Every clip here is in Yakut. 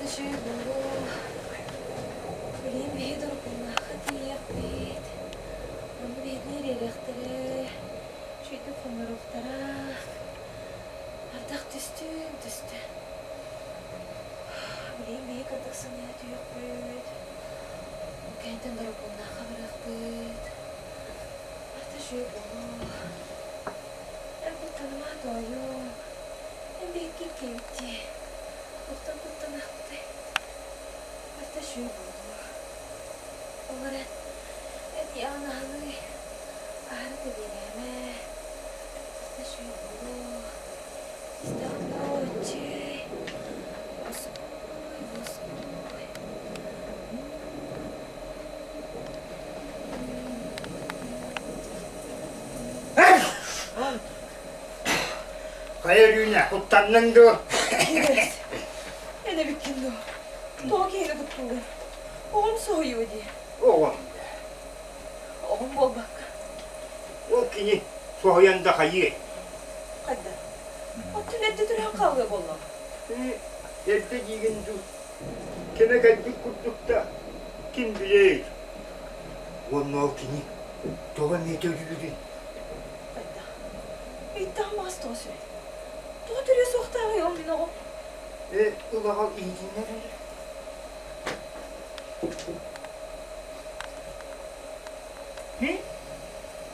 Үчүгэй буолуо. Билигин биһи дорогуннаахха тиийиэхпит. Онно биһигини ириэриэхтэрэ, үчүгэйдик хонноруохтара. Ардах түстүн түстэ. Билигин биһи кырдык сыныйа түһүөхпүт. Ол кэнниттэн дорогуннаахха барыахпыт. Барыта үчүгэй буолуо. Эн куттаныма, тоойуом. Эн биһикки иккиэбит дии. Туохтан куттаныахпытый? Барыта үчүгэй буолуо. Ол эрэн, эн ийэҕин аһылый, аһары тэбиэлээмэ. Барыта үчүгэй буолуо. Истэҕин дуо, иччи? Уоскуй, уоскуй. Хайа Өрүүнэ, куттанныҥ дуо? Киирээс. Эн эбиккин дуо? Тоҕо киһини куттуугун? Оҕом соһуйуо дии. Оҕом Оҕом буолбакка. Ол кини соһуйан да хайыай? Хайда? Оттон эрдэ төрөөн хаалыа буоллаҕа. Эрдэ диигин дуу? Кэмэ кэлбит курдук да, ким билиэй? Уонна ол кини тоҕо эмиэ төрүүрүй? Хайдах? Ыйдаах маас тоҕо сүрэй? Тоҕо төрүө суохтааҕый ол мин оҕом? Ээ, ылаҕал иһитиннэр эрэ. Һи?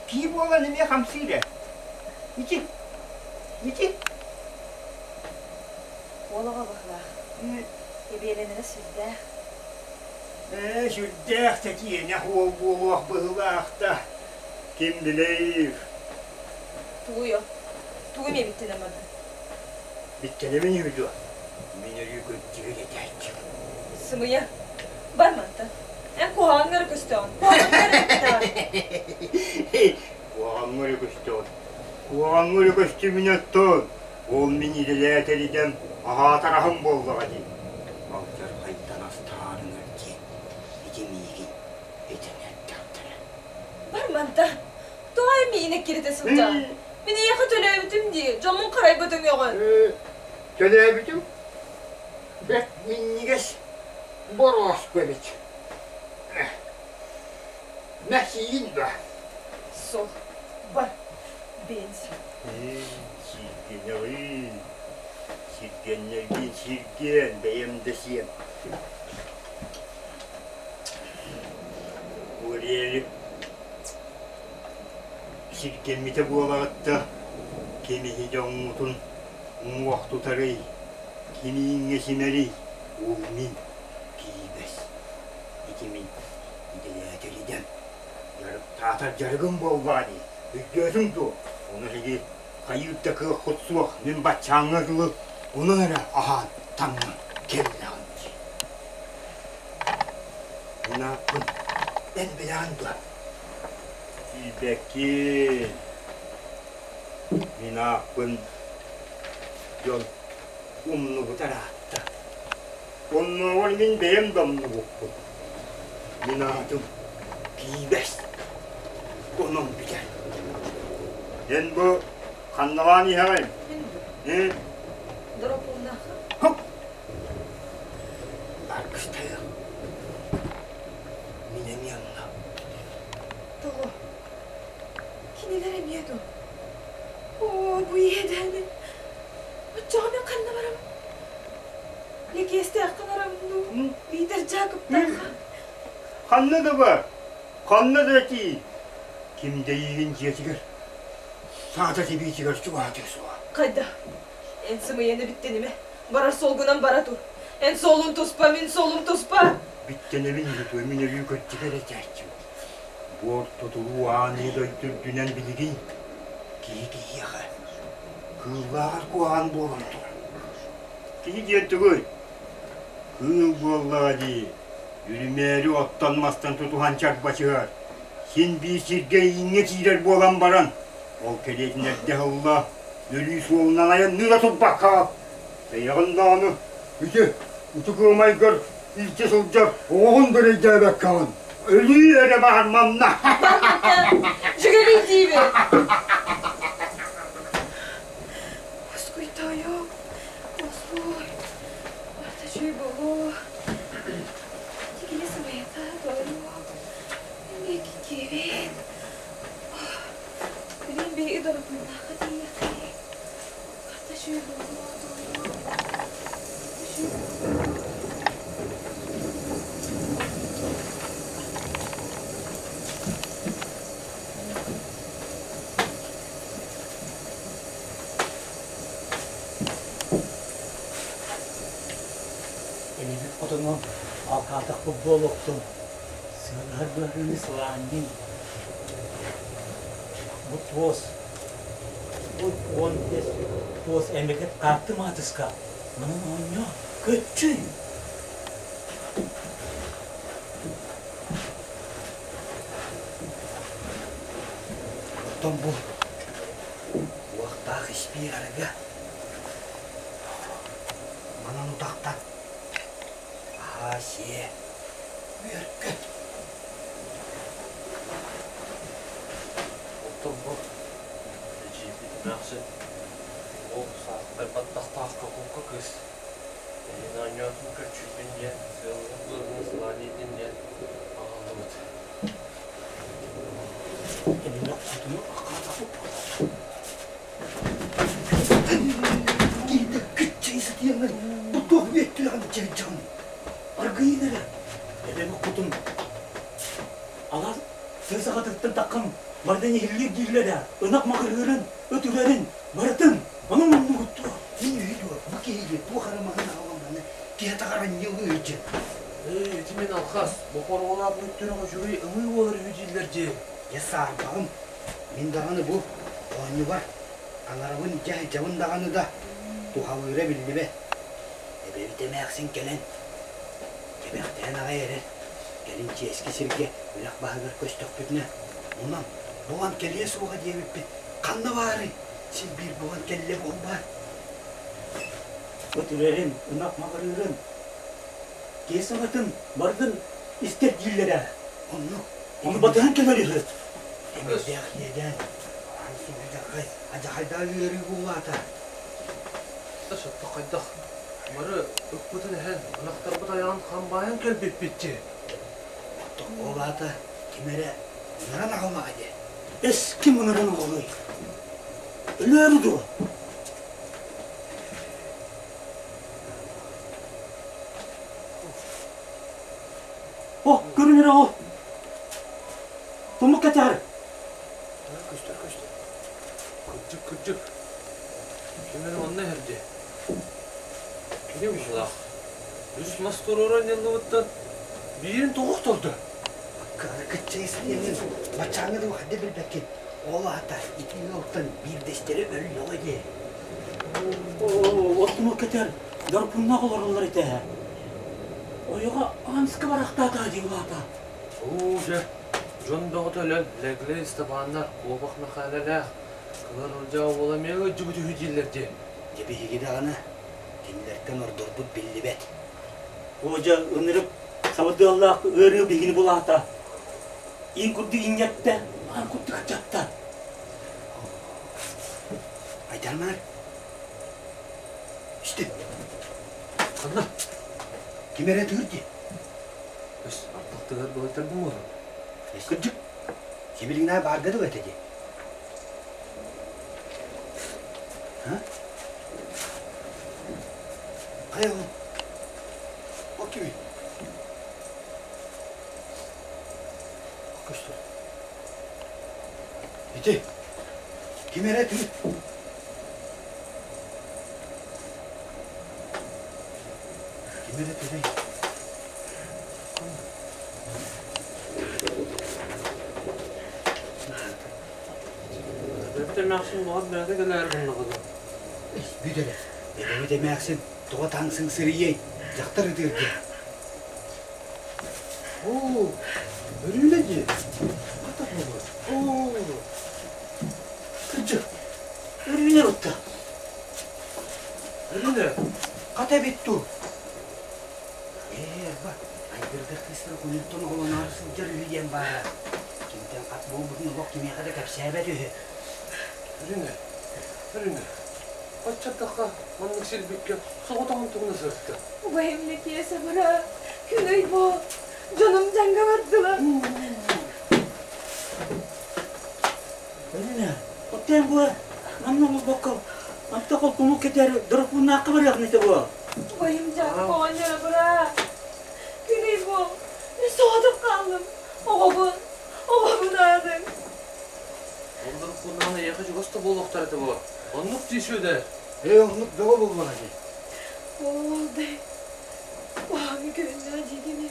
Кии буолан эмиэ хамсыыр ээ. Ити, ити. Уол оҕо быһыылаах. Эбиэлэнэрэ сүрдээх. Ээ, сүрдээх тэтиэнэх уол буолуох быһыылаах да, ким билэр. Тугуй ол? Тугу эмиэ биттэнэн бардын? Биттэнэбин үһү дуо? Мин өрүү көрдүүр этээччим. Сымыйа. Бар мантан. Эн куһаҕаҥҥа эрэ көстөҕүн. Куһаҕаҥҥа эрэ биттэнэҕин. Куһаҕаҥҥа эрэ көстөҕүн. Куһаҕаҥҥа эрэ көстүмүнэ оттон. Ол мин идэлээтэр идэм аһаатар аһым буоллаҕа дии. Алдьархайтан астаарыҥар диэн ити миигин этэн эрдэхтэрэ. Бар мантан. Тоҕо эн миигин эккирэтэ сылдьаҕын? Мин эйиэхэ төлөөбүтүм дии, дьоммун харайбыт өҥөҕүн. Төлөөбүтүм бэрт минньигэс борооску эбит. Мэхиин да. Суох, бар, бэйэн сиэ. Сиргэнэҕин, сиргэннэргин сиргээн, бэйэм да сиэм. Урели сиргэммитэ буолаҕыт да, ким иһи дьоҥҥутун уҥуох тутарый, ким ииҥҥэ симэрий, ол мин киибэс. Ити мин идэлээтэр идэм, дьарыктаатар дьарыгым буоллаҕа дии. Өйдөөтүҥ дуо? Ону эһиги хайыыр да кыаххыт суох, мин баччааҥҥа дылы онон эрэ аһаан таҥнан кэллэҕим дии. Мин ааппын эн билэҕин дуо? Билбэккин. Мин ааппын дьон умнубута ыраатта. Оннооҕор мин бэйэм да умнубуппун. Мин аатым Пиибэс. Онон бүтэр. Эн бу ханналаан иһэҕин? Мин Доропууннаахха. Хоп! Аргыстайыах. Мин эмиэ онно. Тоҕо? Кинилэр эмиэ дуо? Оо, бу иэдээни! Оччоҕо мин ханна барабын? Лэкиэстээххэ барабын дуу? Биитэр Дьаакыптаахха? Ханна да бар, ханна да этии. Ким да эйигин дьиэтигэр, саата тибиитигэр чугаһатыа суоҕа. Хайда? Эн сымыйаны бүттэнимэ. Барар суолгунан бара тур. Эн суолун туспа, мин суолум туспа. Бүттэнэбин үһү мин өрүү көрдүгэр этээччим. Буор тутулуу ааныы дойду үрдүнэн билигин киһи киһиэхэ кыыллааҕар куһаҕан буолан турар. Киһи диэн тугуй? Кыыл буоллаҕа дии. Үрүмээри оттон-мастан тутуһан чарбачыһар. Син биир сиргэ ииҥҥэ киирэр буолан баран, ол кэриэтин эрдэ ыһылла, өлүү суолунан айанныыра турбакка, бэйэҕин даҕаны ити ити кыамайгар илдьэ сылдьар оҕоҕун да эрэйдээбэккэҕин, өлүү эрэ баар манна. Дьүгэлий диибин. Уоскуй, тоойуом, уоскуй. Барыта үчүгэй буолуо. Энибит хотону алҕаатахпыт буолуохтун, сыалаһар быһыыны сылаанньый. Бу туос, бу 15 туос эмэгэт хаатты маатыска, манан оонньоо, көччүй! Оттон бу уохтаах испиир арыгы манан утахтан аһаа сиэ үөркөт. Оттон бу эдьиийбит эмээхсин ол саахтай баттахтаах кокуукка кыыс эһиги оонньоотун көччүйбүн диэн сыалыһар быарынан сылаанньыйдын диэн аҕаллыбыт. Эминэ хотуну акаатаппыт Киһитэ кыччай сытыйаҥҥын бу туох үөттүрэҕин чыгычаҕын Аргыйын эрэ эбэм хотун алаас тыа саҕатыттан таххан барытын иһиллиир дииллэр ээ ынах маҕырыырын ыт үрэрин барытын ону муннугут дуо Мин үһү дуо бу киһиги туох эрэ маһын аҕалан манна киһи атаҕар анньылыы дьэ Ээ, ити мин алхас, бу хоруолаах үттүрэх үчүгэй ымыы буолар үһү дииллэр дии. Дьэ саарбаҕым мин даҕаны бу оонньубар аҥарабын дьэ дьабын даҕаны да туһалыыра биллибэт. Эбэбит эмээхсин кэлэн кэбэхтээн аҕай эрэр. Кэлин чиэски сиргэ үрэх баһыгар көстөхпүтүнэ мунан буолан кэлиэ суоҕа диэбиппит ханна баарый? Син биир буолан кэллэ буолбаат? Ыт үрэрин, ынах маҕырыырын, киһи саҥатын барытын истэр дииллэрэ. Оннук. Ону батыһан кэлэр үһү. Эмирдээх иэдээн, адьархай, адьахайдаах ыарыы буолаата. Сотто хайдах бары ыппытын эһэн, ынахтарбыт айаҕын хам баайан кэлбиппит дии. Оттон ол аата ким эрэ ыҥыран аҕаллаҕа дии. Эс ким ыҥыран аҕалыай? Өлөөрү дуо? О, көрүн эрэ ол. Тумук кэтээр. Көстөр, көстөр. Кырдьык, кырдьык. Ким эрэ онно иһэр дии. Кини быһыылаах. Үс мас туруоран ньыллыбыттан биирин тоҕо охтордо? Кыргыччай сиэнин баччааҥҥы да хайда билбэккин. Ол аата ити ыалтан биирдэстэрэ өллөҕө дии. Ол тумук кэтээр дорпуннаах олороллор этэ. Ойоҕо Анска барахтаата дии улаата. Уу дьэ, дьон бөҕөтө өлөн, Лэглэй Ыстапааннар, Куобах Мэхээлэлээх, Кылар Ылдьаа уола эмиэ ыалдьыбыт үһү дииллэр дии. Дьэ биһиги даҕаны кинилэртэн ордорбут биллибэт. Оо дьэ, ынырык сабыдыаллаах ыарыы биһигини булаата. Иин курдук иҥнэттэ, аан курдук аччатта. Айдармаар. Исти. Ханна? Ким эрэ тыыр дии. Өс ардахтыгар былайтарбын буолан. Кырдьык, сибилигин баарга дылы этэ дии. А? Хайа ол? Ол кимий? Көстөр. Ити, ким эрэ тыыр. Ким эрэ тыырай? Эбэбит эмээхсин баҕар бэйэтэ кэлээри гыннаҕына. Бүт эрэ, эбэбит эмээхсин тоҕо таҥсыҥ сырыйыай, дьахтар ытыыр диэн. Оо, Өрүүнэ дии. Хата буолуо. Оо, Кырдьык, Өрүүнэ ытта. Өрүүнэ. Хата эбит дуу? Ээ, арба, айгырдар кыыстара кунуттан оҕолоноору сылдьар үһү диэн баара. Кимтэн хат буолбутун олох кимиэхэ да кэпсээбэт үһү. Өрүүнэ, Өрүүнэ, баччаттахха маннык сирбиккэ соҕотоҕун тугуна сырытта? Убайым Лэкиэсэ быраат, күн ый буол, дьонум дьаҥҥа бардылар. Өрүүнэ, оттон бу манна олорбокко, антах ол тумул кэтэр дорокууннаахха барыахын этэ буо. Убайым Дьаакып оҕонньоро быраа. Күнүй буол, мин соҕотох хааллым. Оҕобун, оҕобун аадыҥ. Оннук кунаан эйиэхэ чугас да буолуохтар этэ буо. Оннук дии сүөдэр. Ээ, оннук бөҕө буоллаҕа дии. Ол да куһаҕаҥҥа көһүннэҕэ дии кини.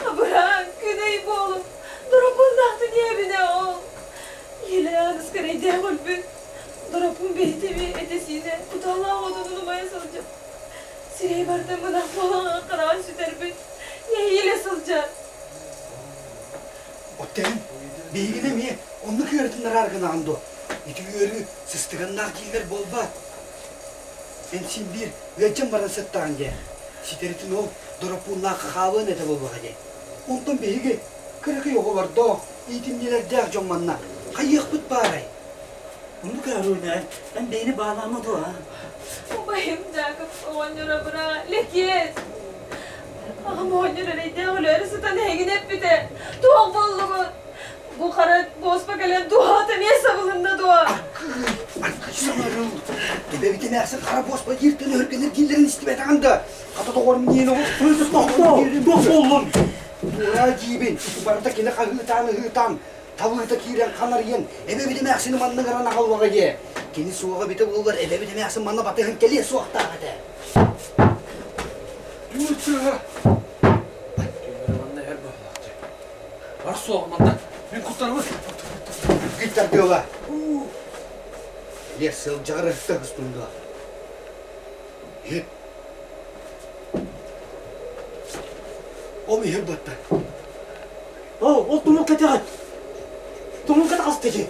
Абыраан, күнүй буолуҥ, дороппуннаахтын ийэбинэ ол. Елена скорейдээх өлбүт. Дороппун бэйэтэ этэ-сиинэ кутаалаах отонун умайа сылдьар. Сирэй барда мынах буолан хараҕын сүтэрбит. Нэһиилэ сылдьар. Оттон биһигини эмиэ оннук ыарытыннараар гынаҕын дуо? Ити ыарыы сыстыганнаах дииллэр буолбаат? Эн син биир ыалдьан баран сыттаҕын дии. Ситэритин ол дороппууннаахха хаалыан этэ буоллаҕа дии. Онтон биһиги кыракый оҕолордоох, иитимньилэрдээх дьон манна хайыахпыт баарай? Оннук ыарыына, эн бэйэни баалаама дуо? Убайым Дьаакып оҕонньоро быраа, Лэкиэс! Аҕам оҕонньор эрэйдээх өлөөрү сытан эһигини эппитэ. Туох буоллугут? Бу хара буоспа кэлэн туһаата эмиэ сабылынна дуо? Аргыый саҥарыл. Эбэбит эмээхсин хара буоспа дииртэн өһүргэнэр дииллэрин истибэтэҕин да, хата доҕор миин оҕус Туох буоллун? Туора диибин, барыта кини хаһыытаан-ыһыытаан, талыыта киирэн ханарыйан, эбэбит эмээхсини манна ыҥыран аҕаллаҕа диэ. Кини суоҕа эбитэ буоллар, эбэбит эмээхсин манна батыһан кэлиэ суохтаах этэ. Юрча! Кимнэрэ манна иһэр быһыылаах дии. Бар суох манна. Мин куттанабын. Гиттардыала. Лес сылдьаҕар ыһта ыстунда. Ол иһэр батта. О, ол тумул кэтэҕит. Тумул кэтэҕэс дии.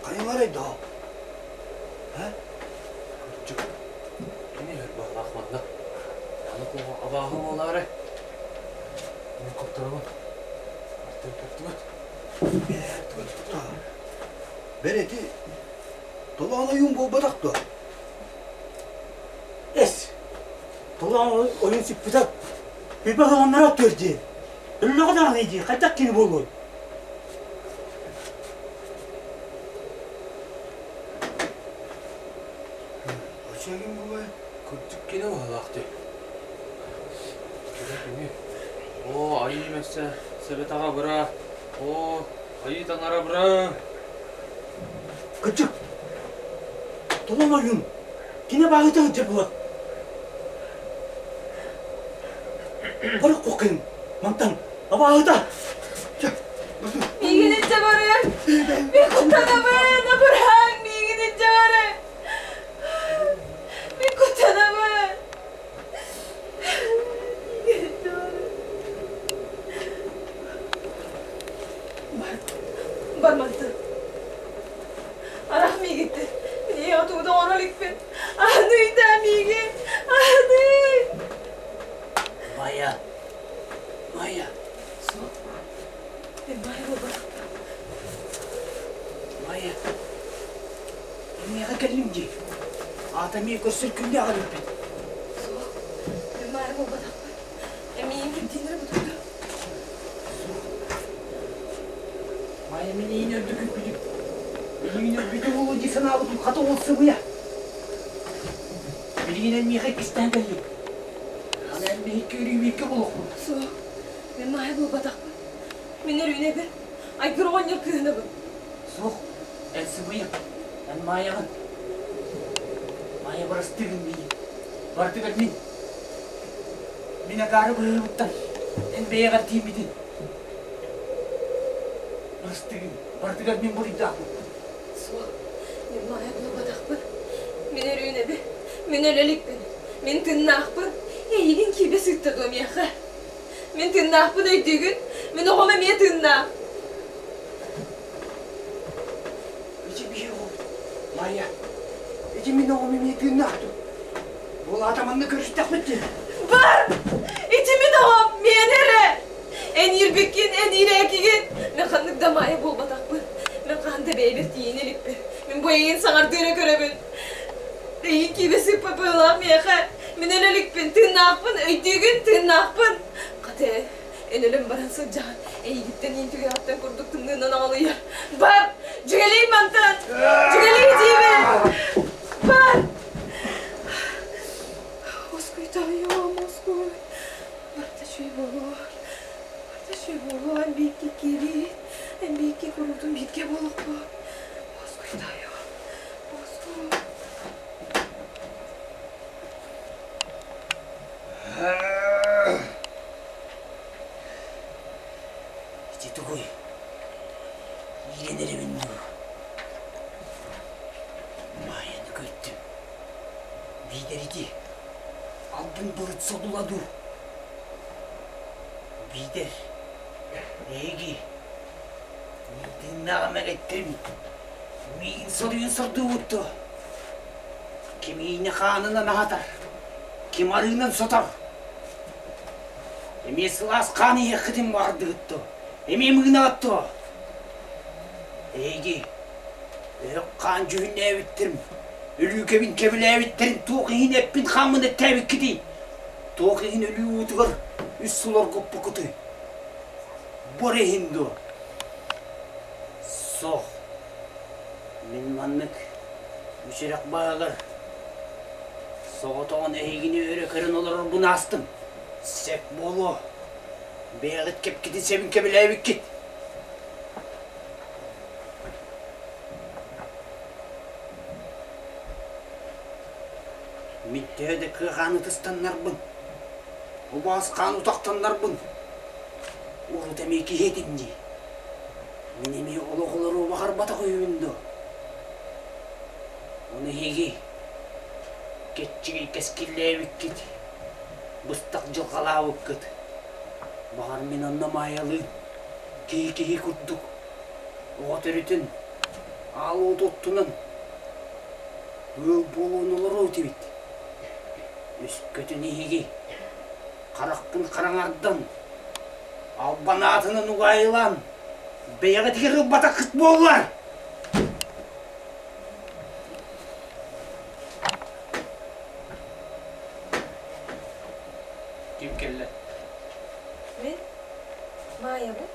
Хайаларай доо? А? Кырдьык, кини иһэр быһыылаах манна. Аны куоҕа абааһы буолаары. Мин куттанабын. Артык кыртыбыт. Бэр эти толоон ойуун буолбатах дуо? Эс, толоон ойуун сиппитэ. Билбэх ыланнара түөр дии. Өллөҕө даҕаны дии, хайдах кини буолуой? Очегин бывает. Кырдьык кини быһыылаах дии. Кини кини. Оо, айыы мэссэ, сэбэтэҕэ быра. Оо, айыы таҥара быра. Кырдьык, толон ойуун, кини бааһыта сылдьар буолар. Бары куоккайым, мантан абааһыта. Миигин илдьэ барыаҥ! Мин куттанабын, абырааҥ, миигин илдьэ барыаҥ! Мин куттанабын! Миигин илдьэ барыаҥ! Бар, бар мантан. Арах миигиттэн. Мин тугу да оҥоро иликпин. Аһыныый да миигин! Аһыныый! Майя, Майя. Суох. Мен Майя буолбатахпын. Майя, миэхэ кэллим дии. Аата эмиэ көрсөр күннээх эбиппит. Суох. Мен Майя буолбатахпын. Эмиийин кимтииннэрэ бутуйду. Суох. Майя мин иин өрдө күппүтүм. Билигин өлбүтэ буолуо дии санаабытым хата ол сымыйа. Билигин эн миэхэ иккистээн кэллиҥ. Аны эн биһикки өрүү бииргэ буолуохпут. Суох. Мин Майя буолбатахпын. Мин Өрүүнэбин. Айгыр оҕонньор кыыһынабын. Суох. Эн сымыйа. Эн Майяҕын. Майя бырастыы гын миигин. Барытыгар мин. Мин акаары быһыыбыттан эн бэйэҕэр тиийбитин. Бырастыы гын. Барытыгар мин буруйдаахпын. Суох. Мин Майя буолбатахпын. Мин Өрүүнэбин. Мин өлө иликпин. Мин тыыннаахпын. Эйигин киирбэ сыытта дуо миэхэ? Мин тыыннаахпын өйдүүгүн? Мин оҕом эмиэ тыыннаах. Ити биһи оҕом, Майя, ити мин оҕом эмиэ тыыннаах дуо? Ол аата манна көрүстэхпит дии. Бар! Ити мин оҕом, миэнэ эрэ! Эн иирбиккин, эн иирээкигин. Мин ханнык да Майя буолбатахпын. Мин хаһан да бэйэбэр тиийинэ иликпин. Мин бу эйигин саҥардыы эрэ көрөбүн. Эйигин киибэ сыыппа быһыылаах миэхэ. Мин өлө иликпин, тыыннаахпын, өйдүүгүн, тыыннаахпын. Хата, эн өлөн баран сылдьаҕын. Эйигиттэн иин түгэҕиттэн курдук тымныынан аҕалыйар. Бар! Дьүгэлий мантан! Дьүгэлий диибин! Бар! Оскуй таайыам, оскуй. Барта үчүгэй буолуо. Барта үчүгэй буолуо. Эн биикки киирит. Эн биикки куруутун бииргэ буолуохпут. Оскуй таайыам. Оскуй. Ити тугуй? Иирэн эрэбин дуу? Маайаны көрдүм. Биитэр ити албын былыт содула дуу? Биитэр эһиги тыыннаах эмэгэттэрим миигин соруйан сордуубут дуо? Ким иинэ хаанынан аһатар, ким арыынан сотор? Эмиэ сылаас хаан иһиэххитин баҕардыгыт дуо? Эмиэ мыынаҕыт дуо? Эһиги өһөх хаан дьүһүннээбиттэрим, өлүүкэбин кэбилээбиттэрин туох иһин эппин хааммын эттээбиккитий? Туох иһин өлүү уутугар үс сыл оргуппуккутуй? Бор иһин дуо? Суох. Мин маннык үчүрэх баалар соҕотоҕун эһигини өрө көрөн олорорбун аастым. Сөп буолуо. Бэйэҕит кэпкитин сэбин кэбилээбиккит. Мин төһө да кыа-хаан ытыстаннарбын, убаҕас хаан утахтаннарбын, урут эмиэ киһи этим дии. Мин эмиэ олох олоруо баҕарбатах үһүбүн дуо? Ону эһиги кэччигэй кэскиллээбиккит, быстах дьылҕалаабыккыт. Баҕар мин онно Маайалыын киһи-киһи курдук оҕо төрүтүн аал уот оттунан ыал буолуон олоруо этибит. Өскөтүн эһиги харахпын хараҥардан, албан аатынан угаайылаан, бэйэҕитигэр ылбатаххыт буоллар! Ким кэллэ? Мин Маайабын.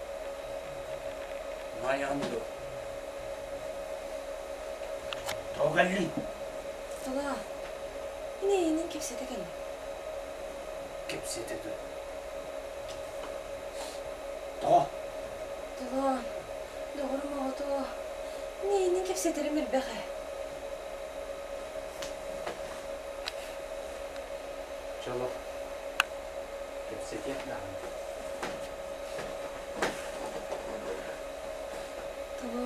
Маайаҕын дуо? Тоҕо кэллиҥ? Тулаа, мин эйигинниин кэпсэтэ кэллим. Кэпсэтэ дуо? Тоҕо? Тулаа, доҕорум оҕотоо, мин эйигинниин кэпсэтэрим элбэх ээ. Чолох, кэпсэтиэх даҕаны. Тоҕо?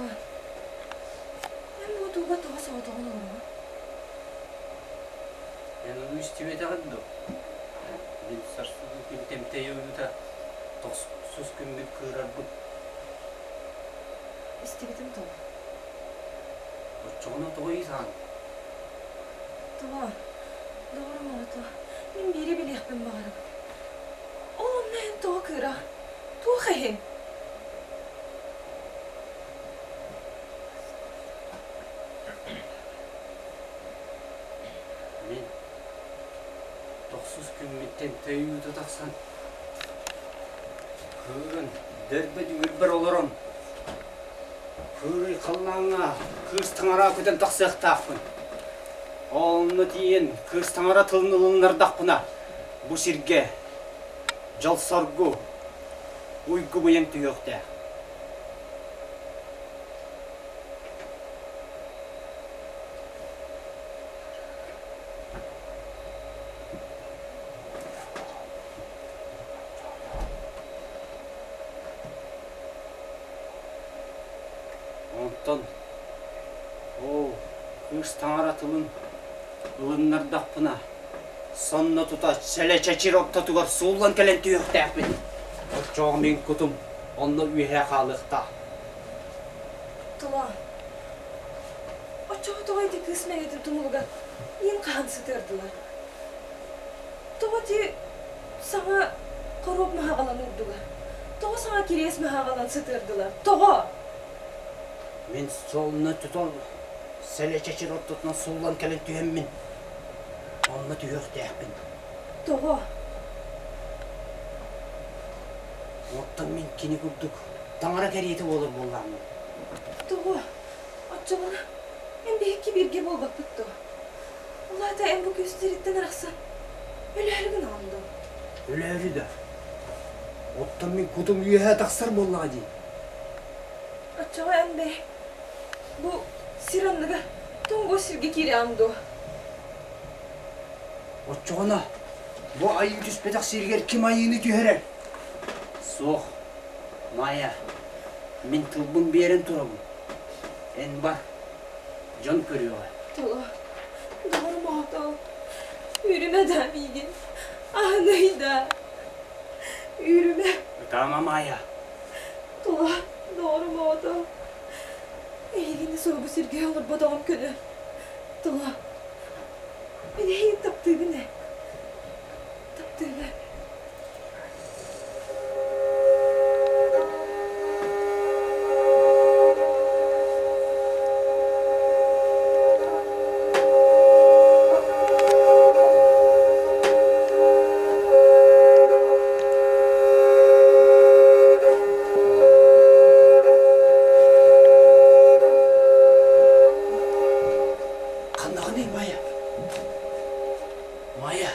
Эн бу отууга тоҕо соҕотоҕун олороҕун? Эн ону истибэтэҕин дуо? Мин сарсыҥҥы күн тэмтэйэ ойуута тохсус күммүт кыырарбыт. Истибитим тоҕо? Оччоҕуна тоҕо ыйытаҕын? Тоҕо? Доҕорум оҕото, мин биири билиэхпин баҕарабын. Ол онно эн тоҕо кыыраҕын? Туох иһин? Мин тохсус күммүттэн төй уута тахсан, кыыран, дөрбө дүҥүрбэр олорон, кыырый халлааҥҥа кыыс таҥара көтөн тахсыахтаахпын. Онно тиийэн кыыс таҥара тылын ылыннардахпына, бу сиргэ дьол-соргу, уйгу-быйаҥ түһүөхтээх. Онтон оо, кыыс таҥара тылын ылыннардахпына, сонно тута сэлэчэчир ортотугар сууллан кэлэн түһүөхтээхпин. Оччоҕо мин кутум онно үөһэ хаалыахтаах. Тула, оччоҕо тоҕо ити кыыс мэҥэтин тумулугар иин хаһан сытыардылар? Тоҕо ити саҥа хоруоп маһаҕалан уурдулар? Тоҕо саҥа кириэс маһаҕалан сытыардылар? Тоҕо? Мин солно тутан сэлэчэчир ортотунан сууллан кэлэн түһэммин, онно түһүөхтээхпин. Тоҕо? Оттон мин кини курдук таҥара кэриэтэ буолар буоллаҕым. Тоҕо? Оччоҕуна эн биһикки бииргэ буолбаппыт дуо? Улаата эн бу күстэриттэн арахсан өлөөрү гынаҕын дуо? Өлөөрү да. Оттон мин кутум үөһэ тахсар буоллаҕа дии. Оччоҕо эн бэй, бу сир анныгар тоҥ сиргэ киирэҕин дуо? Оччоҕуна бу айыы түспэтэх сиригэр ким айыыны түһэрэр? Суох, Майя, мин тылбын биэрэн турабын. Эн бар, дьон көрүөҕэ. Тула, доҕорум оҕотоо, үүрүмэ да миигин, аһыный да, үүрүмэ. Ытаама, Майя. Тула, доҕорум оҕотоо, эйигини суобу сиргэ олорботоҕум көнө. Тула, мин эйигин таптыыбын ээ, таптыыбын. Ханнаҕыный Майя? Майя!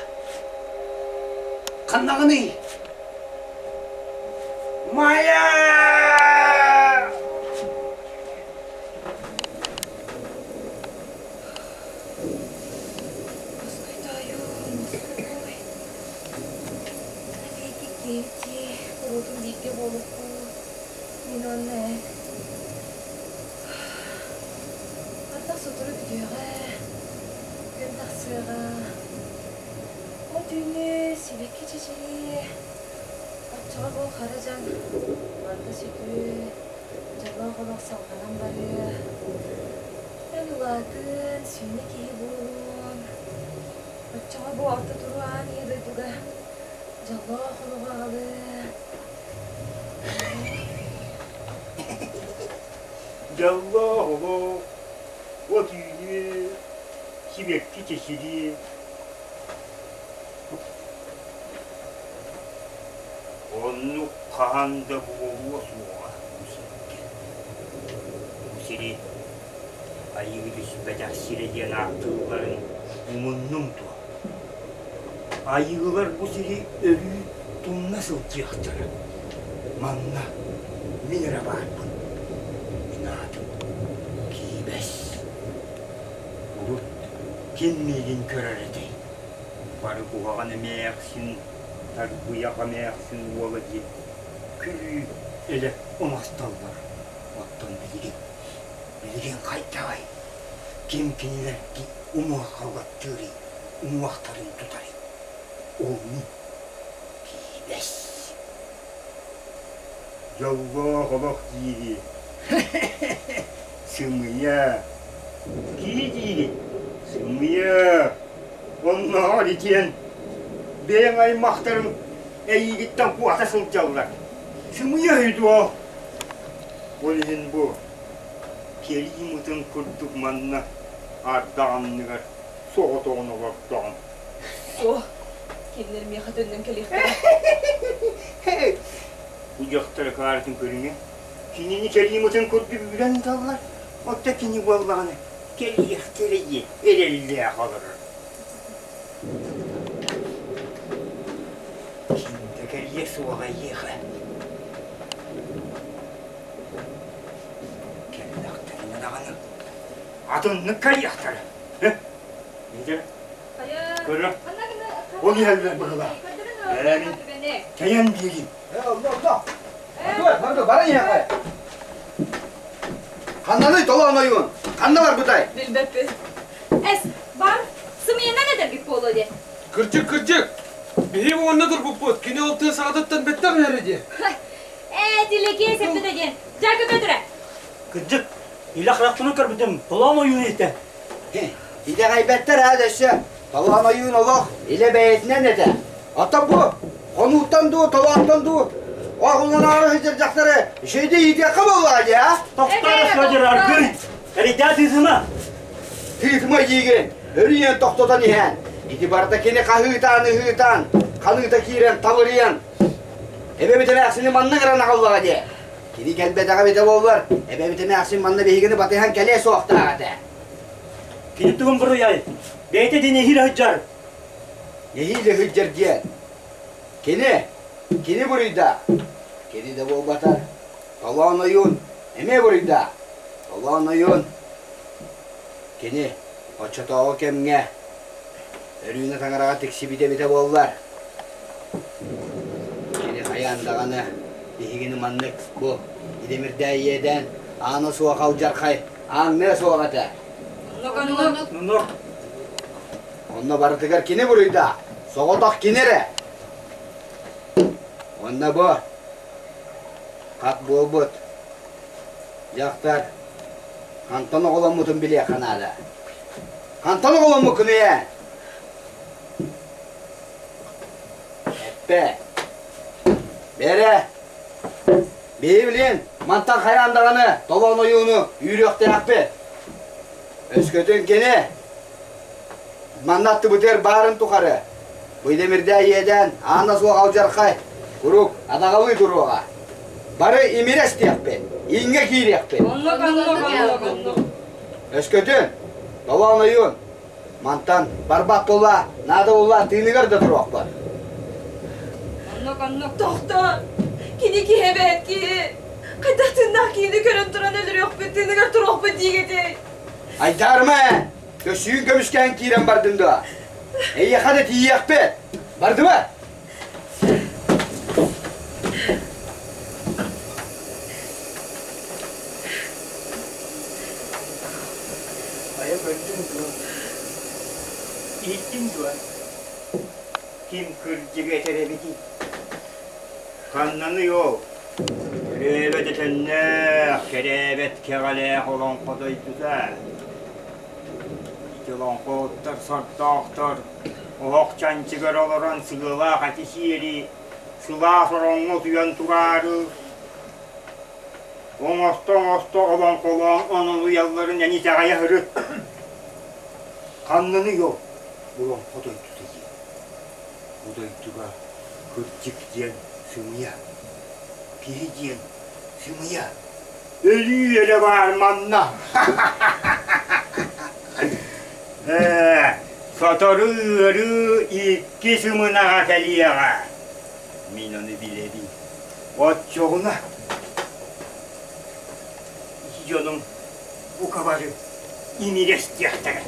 Ханнаҕыный? Майя! Москуй тоойуом, москуй. Эбиэки киэти, куруутун бииргэ буолуохпут. Мин уонна эн. Ардах сотору бүтүөҕэ, күн тахсыаҕа. От үүнүө, сибэкки чэчириэ, оччоҕо бу хара дьаҥ барыта сүтүө, дьоллоох олох салҕанан барыа. Эн улаатыан, сүүнэ киһи буолуоҥ. Оччоҕо бу орто туруу аан ийэ дойдуга дьоллоох олоҕу аҕалыа. Дьоллоох олох, от үүнүө, сибэкки чэчириэ. Оннук хаһан да буолуо суоҕа бу сиргэ. Бу сири айыы түспэтэх сирэ диэн ааттыылларын умуннуҥ дуо? Айыылар бу сири өрүү тумна сылдьыахтара. Манна мин эрэ баарбын. Мин аатым Киибэс. Урут ким миигин көрөр этэй? Бары куһаҕан эмээхсин, тарбыйах эмээхсин уола диэн күлүү элэ оҥостоллор. Оттон билигин, билигин хайдаҕый? Ким кинилэрги умуорҕалаттыырый, уҥуохтарын тутарый? Ол мин Киибэс. Дьоллоох олох диири Сымыйа. Кии диигин? Сымыйа. Оннооҕор итиэн бэйэҥ аймахтарыҥ эйиигиттэн куота сылдьаллар. Сымыйа үһү дуо? Ол иһин бу кэлии мытын курдук манна ардах анныгар соҕотоҕун олордоҕум. Суох, кинилэр миэхэ төннөн кэлиэхтэрэ. Бу дьахтар акаарытын көрүҥэ Кинини кэлиимытын курдук үүрэн ыыталлар, оттон кини буоллаҕына кэлиэхтэрэ диэн эрэллээх олорор. Ким да кэлиэ суоҕа эйиэхэ. Кэллэхтэринэ даҕаны атыннык кэлиэхтэрэ. Видите? Көрө. Ол иһэллэр быһыылаах. Бэйэни тэйэн биэрин. Барда баран иһэҕэ. Ханнаный толоон ойуун? Ханна барбытай? Билбэппин. Эс, бар, сымыйанан этэргит буолуо диэ. Кырдьык, кырдьык! Биһиги уонна турбуппут, кини ол тыа саҕатыттан бэттэх иһэрэ диэ. Ээ, тилекиэ сеппитэ диэн. Дьаакы Петра! Кырдьык, илэ харахпынан көрбүтүм, толоон ойуун этэ. Итэҕэйбэттэр аа өссө. Толоон ойуун олох илэ бэйэтинэн этэ. Оттон бу хонууттан дуу, толоонтон дуу оҕолоноору сылдьар дьахтары үчүгэйдик иитиэххэ буоллаҕа дии, а? Тохтоор, Федор, аргыый! Эрийдээ тыытыма! Тыытыма диигин, өрүйэн тохтотон иһэн. Ити барыта кини хаһыытаан-ыһыытаан, ханыыта киирэн талырыйан. Эбэбит эмээхсини манна ыҥыран аҕаллаҕа дии. Кини кэлбэтэҕэ эбитэ буоллар, эбэбит эмээхсин манна биһигини батыһан кэлиэ суохтаах этэ. Кини тугун буруйай? Бэйэтэ дин эһиил сылдьар. Нэһиилэ сылдьар диэн. Кини, кини буруйдаах. Кини да буолбатар. Толоон ойуун эмиэ буруйдаах. Толоон ойуун кини оччотооҕу кэмҥэ Өрүүнэ таҥараҕа тиксибитэ эбитэ буоллар, кини хайаан даҕаны биһигини маннык бу идэмирдээх иэдээн аана суох алдьархай ааҥныа суох этэ. Оннук. Онно барытыгар кини буруйдаах, соҕотох кини эрэ. Онно бу хат буолбут дьахтар хантан оҕоломмутун билиэххэ наада. Хантан оҕоломмуккунуй ээ? Эппэ. Бэрэ. Биһи билин мантан хайаан даҕаны толоон ойууну үүрүөхтээхпит. Өскөтүн кини манна аттыбытыгар баарын тухары Быйдамирдээ иэдээн аана суох алдьархай куруук адаҕалыы туруоҕа. Бары имири эстиэхпит, иҥҥэ киириэхпит. Оннук, оннук, оннук, оннук. Өскөтүн, толоон ойуун, мантан барбат буолла, наада буолла тыыныгар да туруохпут. Оннук, оннук, тохтоо! Кини киһи эбээт киһи! Хайдах тыыннаах киһини көрөн туран өлөрүөхпүт, тыыныгар туруохпут диигитий? Айдаарыма ээ! Көссүүн көмүскээн киирэн бардым дуо? Эйиэхэ да тиийиэхпит! Бардыма? Хайа көрдүҥ дуо? Иһиттиҥ дуо? Ким кырдьыгы этэр эбитий? Ханнаный ол? Төрөөбөт этэннээх, кэрээбэт кэҕэлээх олоҥхо дойдута. Ити олоҥхоһуттар сордоохтор оһох чанчыгар олорон сыалаах эти сиэри, сылаас ороҥҥо утуйан тураары, оҥосто-оҥосто олоҥхолоон онолуйалларын эн итэҕэйэ сырыт. Ханнаный ол олоҥхо дойдута диэн? Бу дойдуга кырдьык диэн сымыйа, киһи диэн сымыйа. Өлүү эрэ баар манна. Ээ, сотору ыарыы икки сымынаҕа кэлиэҕэ. Мин ону билэбин. Оччоҕуна дьонум бука бары имигэстиэхтэрэ.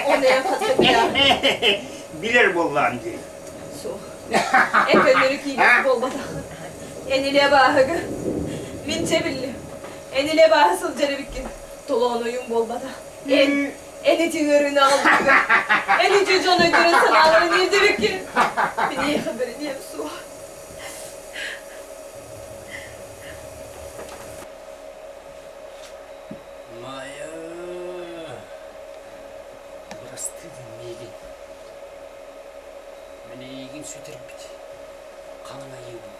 Оны эн хатта билэҕин. Билэр буоллаҕым дии. Суох. Эн көннөрү киирбит буолбатаххын. Эн илэ абааһыга. Мин чэ биллим. Эн илэ абааһы сылдьар эбиккин. Толоон ойуун буолбатах. Эн, эн ити ыарыыны аҕалбыккын. Эн ити дьон өйдөрүн-санааларын иирдибиккин. Мин эйиэхэ бэриниэм суох. Майа, бырастыы гын миигин. Мин эйигин сүтэрбит хаҥан айыыбын.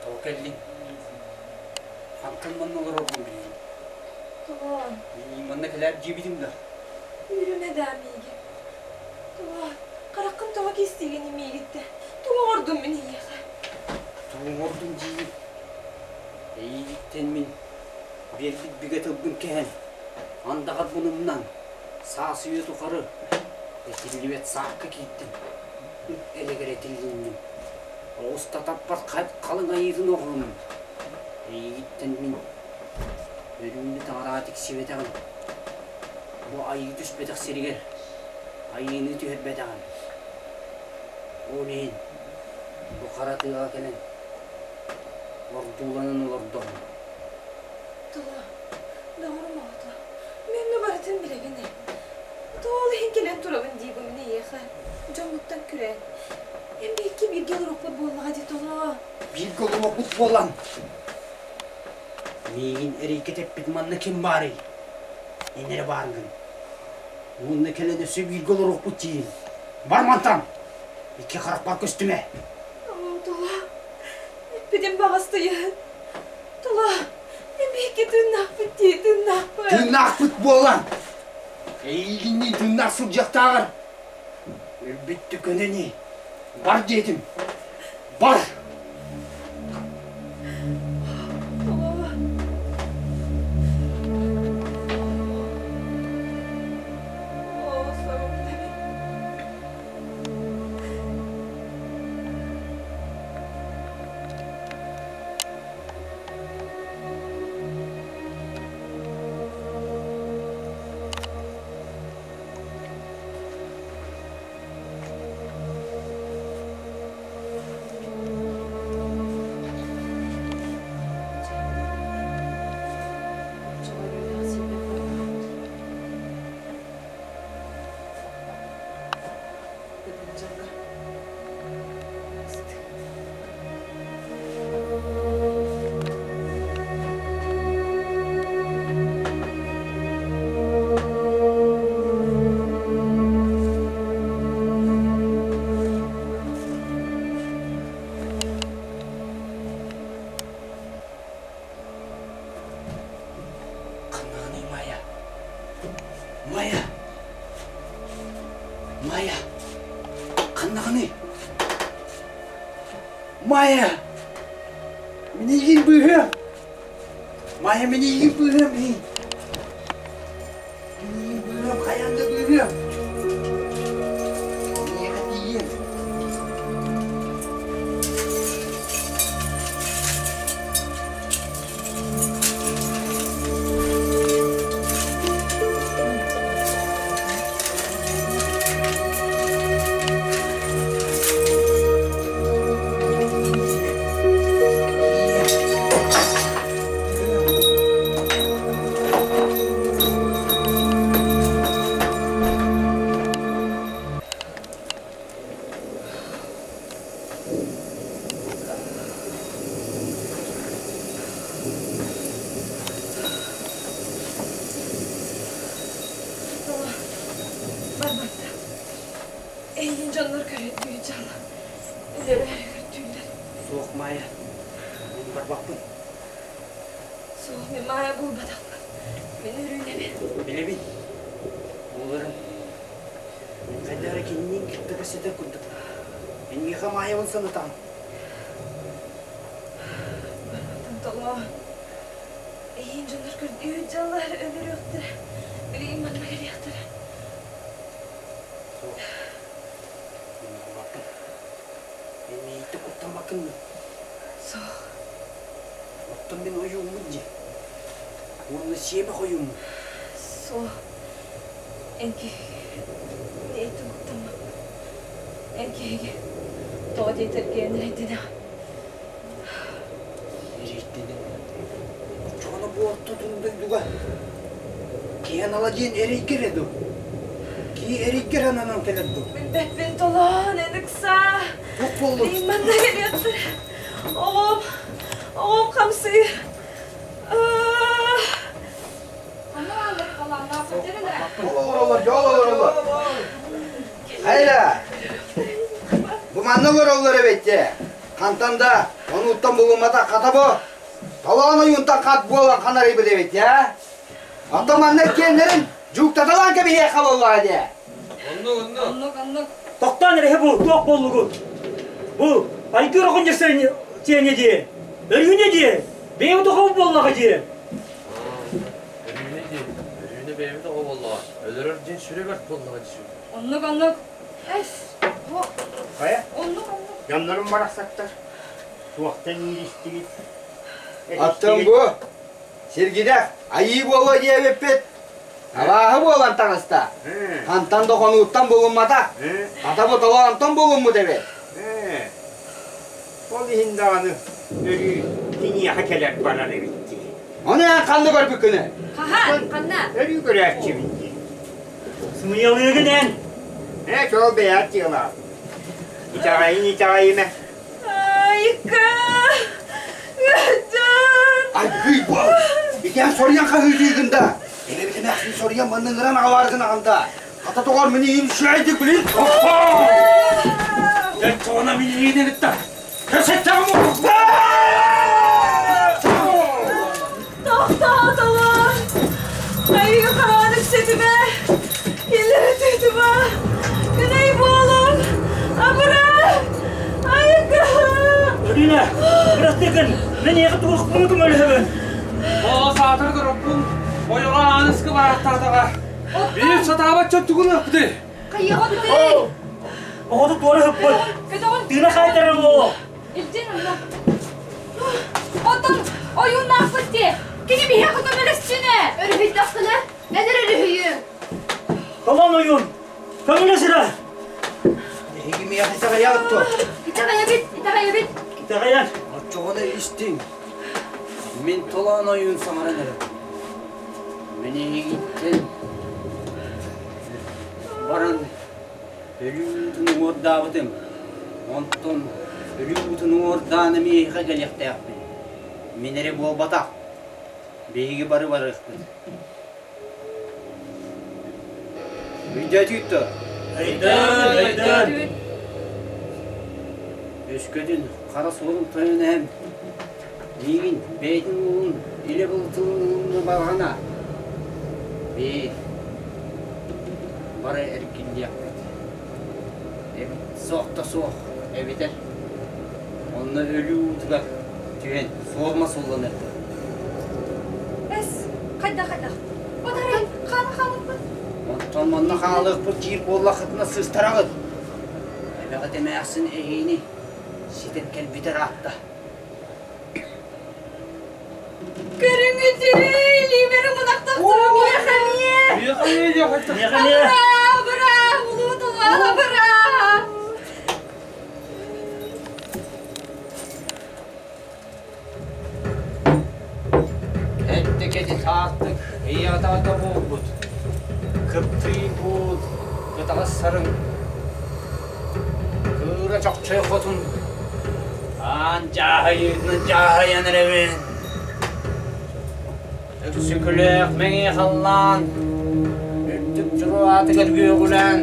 Тоҕо кэллиҥ? Хантан манна олорорбун билигин? Тоҕо? Мин манна кэлээт дьиэбитим да. Үүрүмэ даа миигин. Тоҕо? Хараххын тоҕо кистиигин миигиттэн? Тугу оҥордум мин эйиэхэ? Тугу оҥордум диигин? Эйигиттэн мин биэрбит бигэ тылбын кэһэн, андаҕарбын умнан, саас үйэ тухары этиллибэт саакка киирдим, ыт элэгэр этиллинним. Оҕус татаппат халыҥ айыытын оҕолонум. Эйигиттэн мин өлүүнү таҥараҕа тиксибэтэҕим. Бу айыы түспэтэх сиригэр айыыны түһэрбэтэҕим. Ол иһин бу хара тыаҕа кэлэн ордууланан олордоҕум. Тула, доҕорум оҕото, мин да барытын билэбин ээ. Ол иһин кэлэн турабын диибин мин эйиэхэ. Дьоммуттан күрээн. Эн биһикки бииргэ олоруохпут буоллаҕа дии Тула. Бииргэ олоруохпут буолан миигин эрэйгэ тэппит манна ким баарый? Эн эрэ бааргын. Уонна кэлэн өссө бииргэ олоруохпут диин. Бар мантан! Икки харахпар көстүмэ! Оо, Тула, эппитим баҕас тыйыһын. Тула, эн биһикки тыыннаахпыт дии, тыыннаахпыт. Тыыннаахпыт буолан! Эйигинниин тыыннаах сылдьыахтааҕар. Өлбүт түкөнөни. Бар диэтим. Бар! Ханнаҕыный Майя? Майя! Майя! Ханнаҕыный? Майя! Мин эйигин быыһыам! Майя, мин эйигин быыһыам, мин! Мин эйигин быыһыам, хайаан да быыһыам! Миэхэ тиийиэм. Барбатта. Эйигин дьоннор көрөттүү дьалла. Үлэлэри көрдүүллэр. Суох, Майя. Мин барбаппын. Суох, мин Майя буолбатахпын. Мин өрүүнэбин. Билэбин. Буоларын. Мин хайдах эрэ кининиин кытта кэпсэтэр курдук. Мин миэхэ Майябын санатаҕын. Барбаттан толоо. Эйиин дьоннор көрдүү дьаллар өлөрүөхтэрэ. Билигин манна кэлиэхтэрэ. Суох. Мин барбаппын. Мин миигиттэн куттаммаккын дуо? Суох. Оттон мин ойууммун дии. Уонна сиэмэх ойууммун. Суох. Эн киһиги миигиттэн куттаммаккын. Эн киһиги тоҕо диэтэргиэн эрэйдэнэҕин. Эрэйдэнэн. Оччоҕуна бу орто дойдуга киһи анала диэн эрэйгэ эрэ дуо? Киһи эрэйгэ эрэ ананан кэлэр дуо? Билбэппин толоон эн ыксаа. Туох буоллун? Мин манна кэлиэхтэрэ. Оҕом, оҕом хамсыыр. Олороллор, дьол олороллор. Хайа, бу манна олороллор эбит Хантан да онуттан булумматах хата бу. Толоон ойуунтан хат буолан ханарыйбыт эбит, аа? Оттон манна иккиэннэрин дьууктаталаан кэбиһиэххэ буоллаҕа дии. Оннук, оннук. Оннук, оннук. Тохтоон эрэһэ бу, туох буоллугут? Бу, айгыр оҕонньор сиэнэ дии. Өрүүнэ дии. Бэйэбит оҕобут буоллаҕа дии. Өрүүнэ дии. Өрүүнэ бэйэбит оҕо буоллаҕа. Өлөрөр диэн сүрэ бэрт буоллаҕа дии. Оннук, оннук. Эс, Хайа? Оннук, оннук. Дьоннорум барахсаттар. Туохтан ииристигит? Оттон бу сиргидэх айыы буолуо диэбиппит абааһы буолан таҕыста. Хантан да хонууттан булумматах. Хата бу толоонтон булуммут эбит. Ол иһин даҕаны өрүү киниэхэ кэлэр барар эбит дии. Ону эн ханна көрбүккүнүй? Хаһан? Ханна? Өрүү көрөөччүбүн дии. Сымыйалыыгын эн. Ээ, чол бэйэҕит дьыалаҕыт. Итэҕэйин итэҕэйимэ. Айка! Ыалдьан! Айгый буол! Итиэн соруйан хаһыытыыгын да! Эбэбит эмээхсин соруйан манна ыҥыран аҕалааргын аҕанда! Хата тоҕор мин иин үчүгэйдик билин! Дьэ, чоҕуна мин иин эбитта! Кэсэттэҕим Тохтоотолор! Айыга хараан үксэтимэ! Иллэрэ тыытыма! Күнэй буолуо! сатыгын. Мен эйиэхэ туохпун көмөлөһөбүн. Оо, саатар дороппун, ойоҕо ааныскы бараахтаатаҕа. Биир сатаабат дьон тугун ыппытый? Хайыаҕа Оҕото туора ыппыт. Көтөҕүн. Тыына хаайтарар буолуо. Илдьин онно. Оттон ойууннаахпыт дии. Кини биһиэхэ көмөлөстүнэ. Өрүһүйдэххинэ, эн эрэ өрүһүйүөҥ. Толон ойуун, көмөлөс эрэ. Эһиги миэхэ итэҕэйэҕит дуо? Итэҕэйэбит, итэҕэйэбит. Итэҕэйэн. Оччоҕуна истиҥ. Мин толоон ойуун саҥаран эрэр. Мин эһигиттэн баран өлүү уутун уҥуордаабытым. Онтон өлүү уутун уҥуордаан эмиэхэ кэлиэхтээхпин. Мин эрэ буолбатах. Биһиги бары барыахпыт. Өйдөөтүгүт дуо? Өйдөөн, өйдөөн. Өскөтүн хара суолун тойон эһэм миигин бэйэтин уолун илэ былтылын балаҕана бии бары эргиллиэхпит. Эбит суох да суох эбитэр онно өлүү уутугар түһэн суолма сулланыахпыт. Эс, хайдах хайдах? Батарай, хаана хаалыппыт. Онтон манна хаалыахпыт диир буоллаххытына сыыстараҕыт. Эбэҕит эмээхсин эһиини ситэн кэлбитэ ыраатта. Көрүҥүтүрүй, илиибэр умунахтахтара миэхэ эмиэ. Миэхэ эмиэ диэхэ. Миэхэ эмиэ. Абыраа, абыраа, улуу тулаан абыраа. Эттикэти саартык ыйаатаата буолбут. Кыптый буут, кытаҕас сарыҥ, кыыра чохчой хотун, аан дьааһайыытынан дьааһайан эрэбин. Өксөкүлээх мэҥиэ халлаан, үрдүк дьуруаатыгар үөҕүлээн,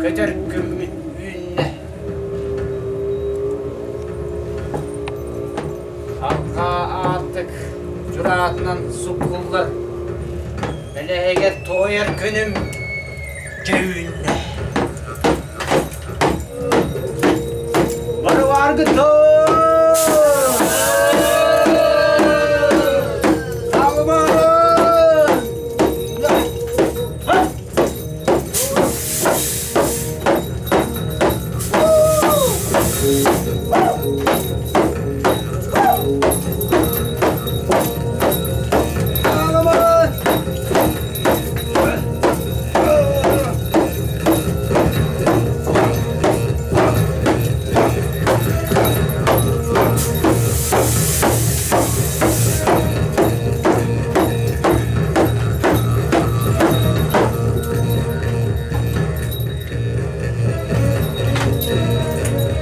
көтөр күммүт үүннэ. Арҕаа аартык дьураатынан суккуллар, бэлэһигэр туойар күнүм дьэ үүннэ. Бары бааргыт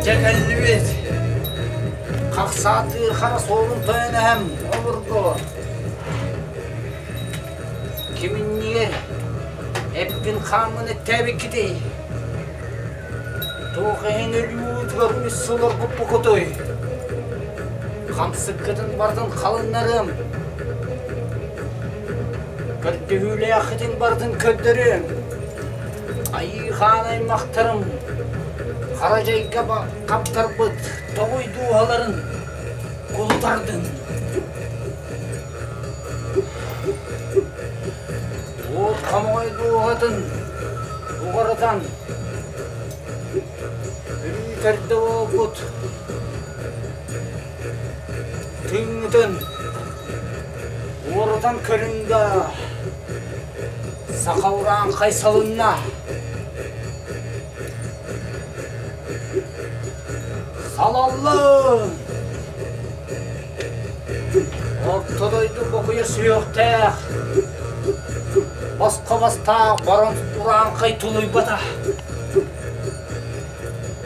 Дьэ кэллибит. Хахсаатыыр хара суолун тойон эһэм обургу. Киминнигэр эппин-хааммын эттээбиккитий? Туох иһин өлүүтүгэр үс сыл оргуппуккутуй? Хамсыккытын барытын халыннарыам. Көрдөһүүлээххитин барытын көрдөрүөм. Айыы-хаан аймахтарым хара дьайга хаптарбыт тоҕуй дууһаларын кулутардын. Уот хомоҕой дууһатын уҕарытан, өрүү төрдө буолбут тыыҥҥытын уорутан көрүҥ да, саха урааҥхай салынна. Салаллын! Орто дойду бокуйа сүһүөхтээх, босхо бастаах барон урааҥхай тулуйбата.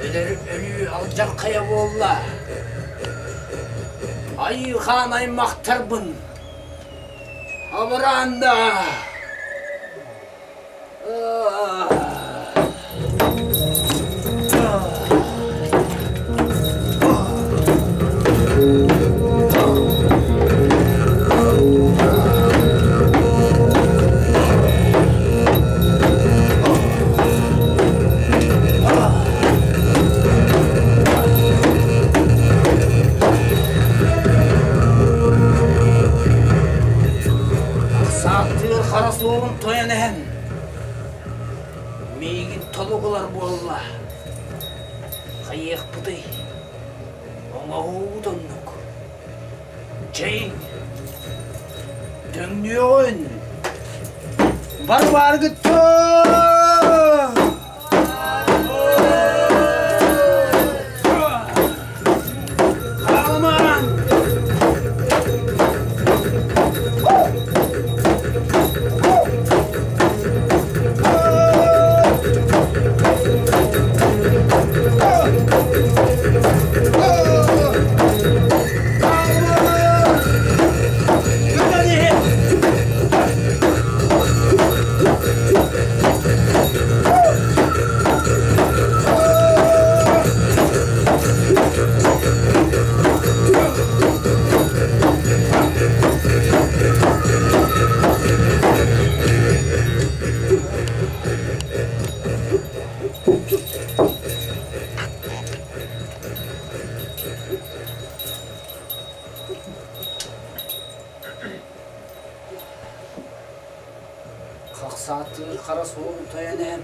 Өлөр өлүү алдьархайа буолла. Айыы-хаан аймахтарбын абыраанда. Оннуктарбытый? Оҥоһуубут оннук. Чэйиҥ, төҥнүөҕүн! Бар бааргыт Хаалымаҥ! Хахсааттыыр хара суол тойон эһэм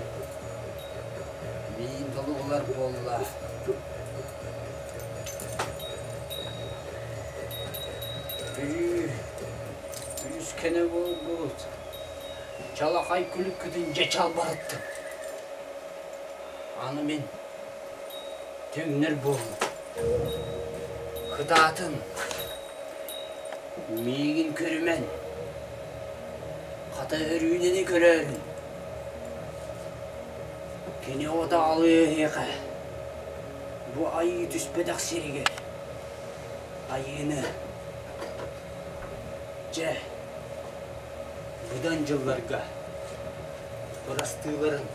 миин толугулар буолла. Бүлүү үлүскэнэ буолбут чалахай күлүккүтүн дьэ чалбарыттым. Аны мин түҥнэр буоллум. Кытаатын, миигин көрүмэн, хата Өрүүнэни көрөөрүн. Кини оҕо эһиэхэ бу айыы түспэтэх сиригэр айыыны дьэ быдан дьылларга бырастыыларын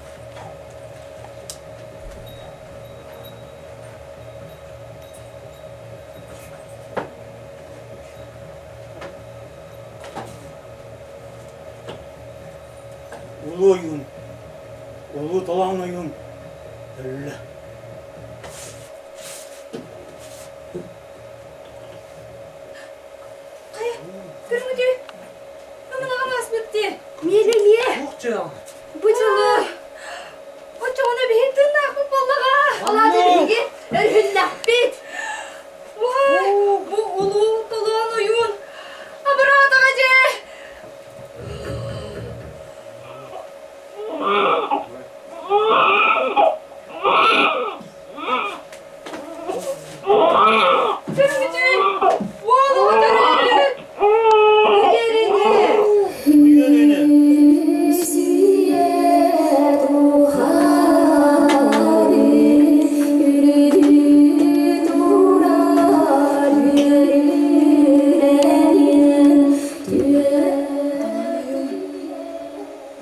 Улуу ойуун, улуу толоон ойуун өллө. Хайа, көрүҥүтүй? Ымынаҕым ааспыт дии. Миэлэ миэ. Туох дьыала? Бу дьылы оччоҕуна биһи тыыннаахпыт буоллаҕа. Ол аата биһиги өрүһүннэхпит. Уай, бу улуу толоон ойуун абыраатаҕа дьэ. Көрүҥүтүй, уол оҕо төрөөбүт.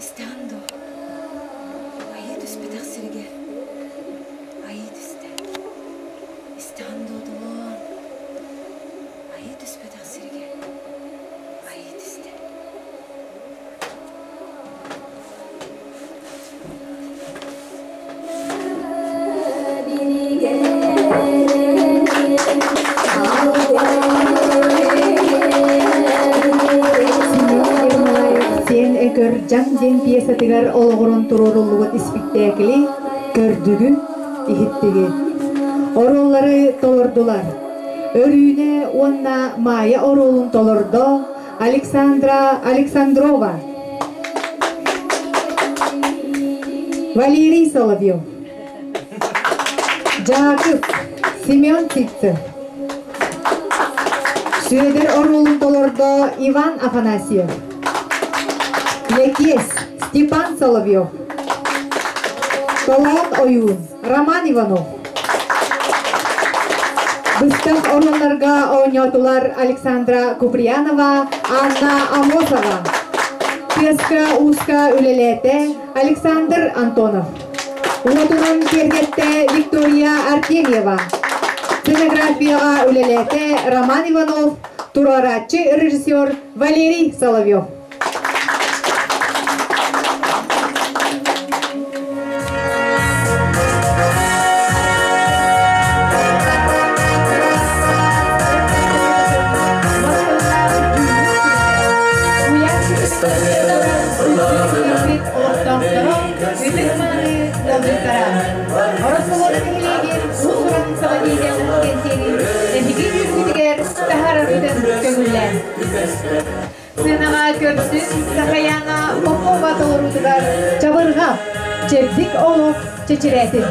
Истэҕин дуо? Айыы түспэтэх сиригэр айыы түстэ. Истэҕин дуо, Долоон? Айыы түспэтэх сиригэр айыы түстэ. Сиэн Өкөр Дьаҥ диэн пьесатыгар олоҕуран туруоруллубут испиктээкили көрдүгүт, иһиттигит. Оруоллары толордулар. Өрүүнэ уонна Майя оруолун толордо Александра Александрова. Валерий Соловьев. Дьаакып Семен Ситцев. Сүөдэр оруолун толордо Иван Афанасьев. Лэкиэс Степан Соловьев. Толоон Ойуун Роман Иванов. Быстах оруолларга оонньоотулар Александра Куприянова, Анна Амосова. Тыаска-ууска үлэлээтэ Александр Антонов. Уотунан киэргэттэ Виктория Артемьева. Сценографияҕа үлэлээтэ Роман Иванов, туруорааччы режиссер Валерий Соловьев. Олохтоохторо ытык-мааны ыалдьыттара, Ороссолуода нэһилиэгин уус-уран саҕа Сыанаҕа көрсүн Сахаяна Попова толоруутугар Чабырҕа, чэбдик олох чэчирээтин.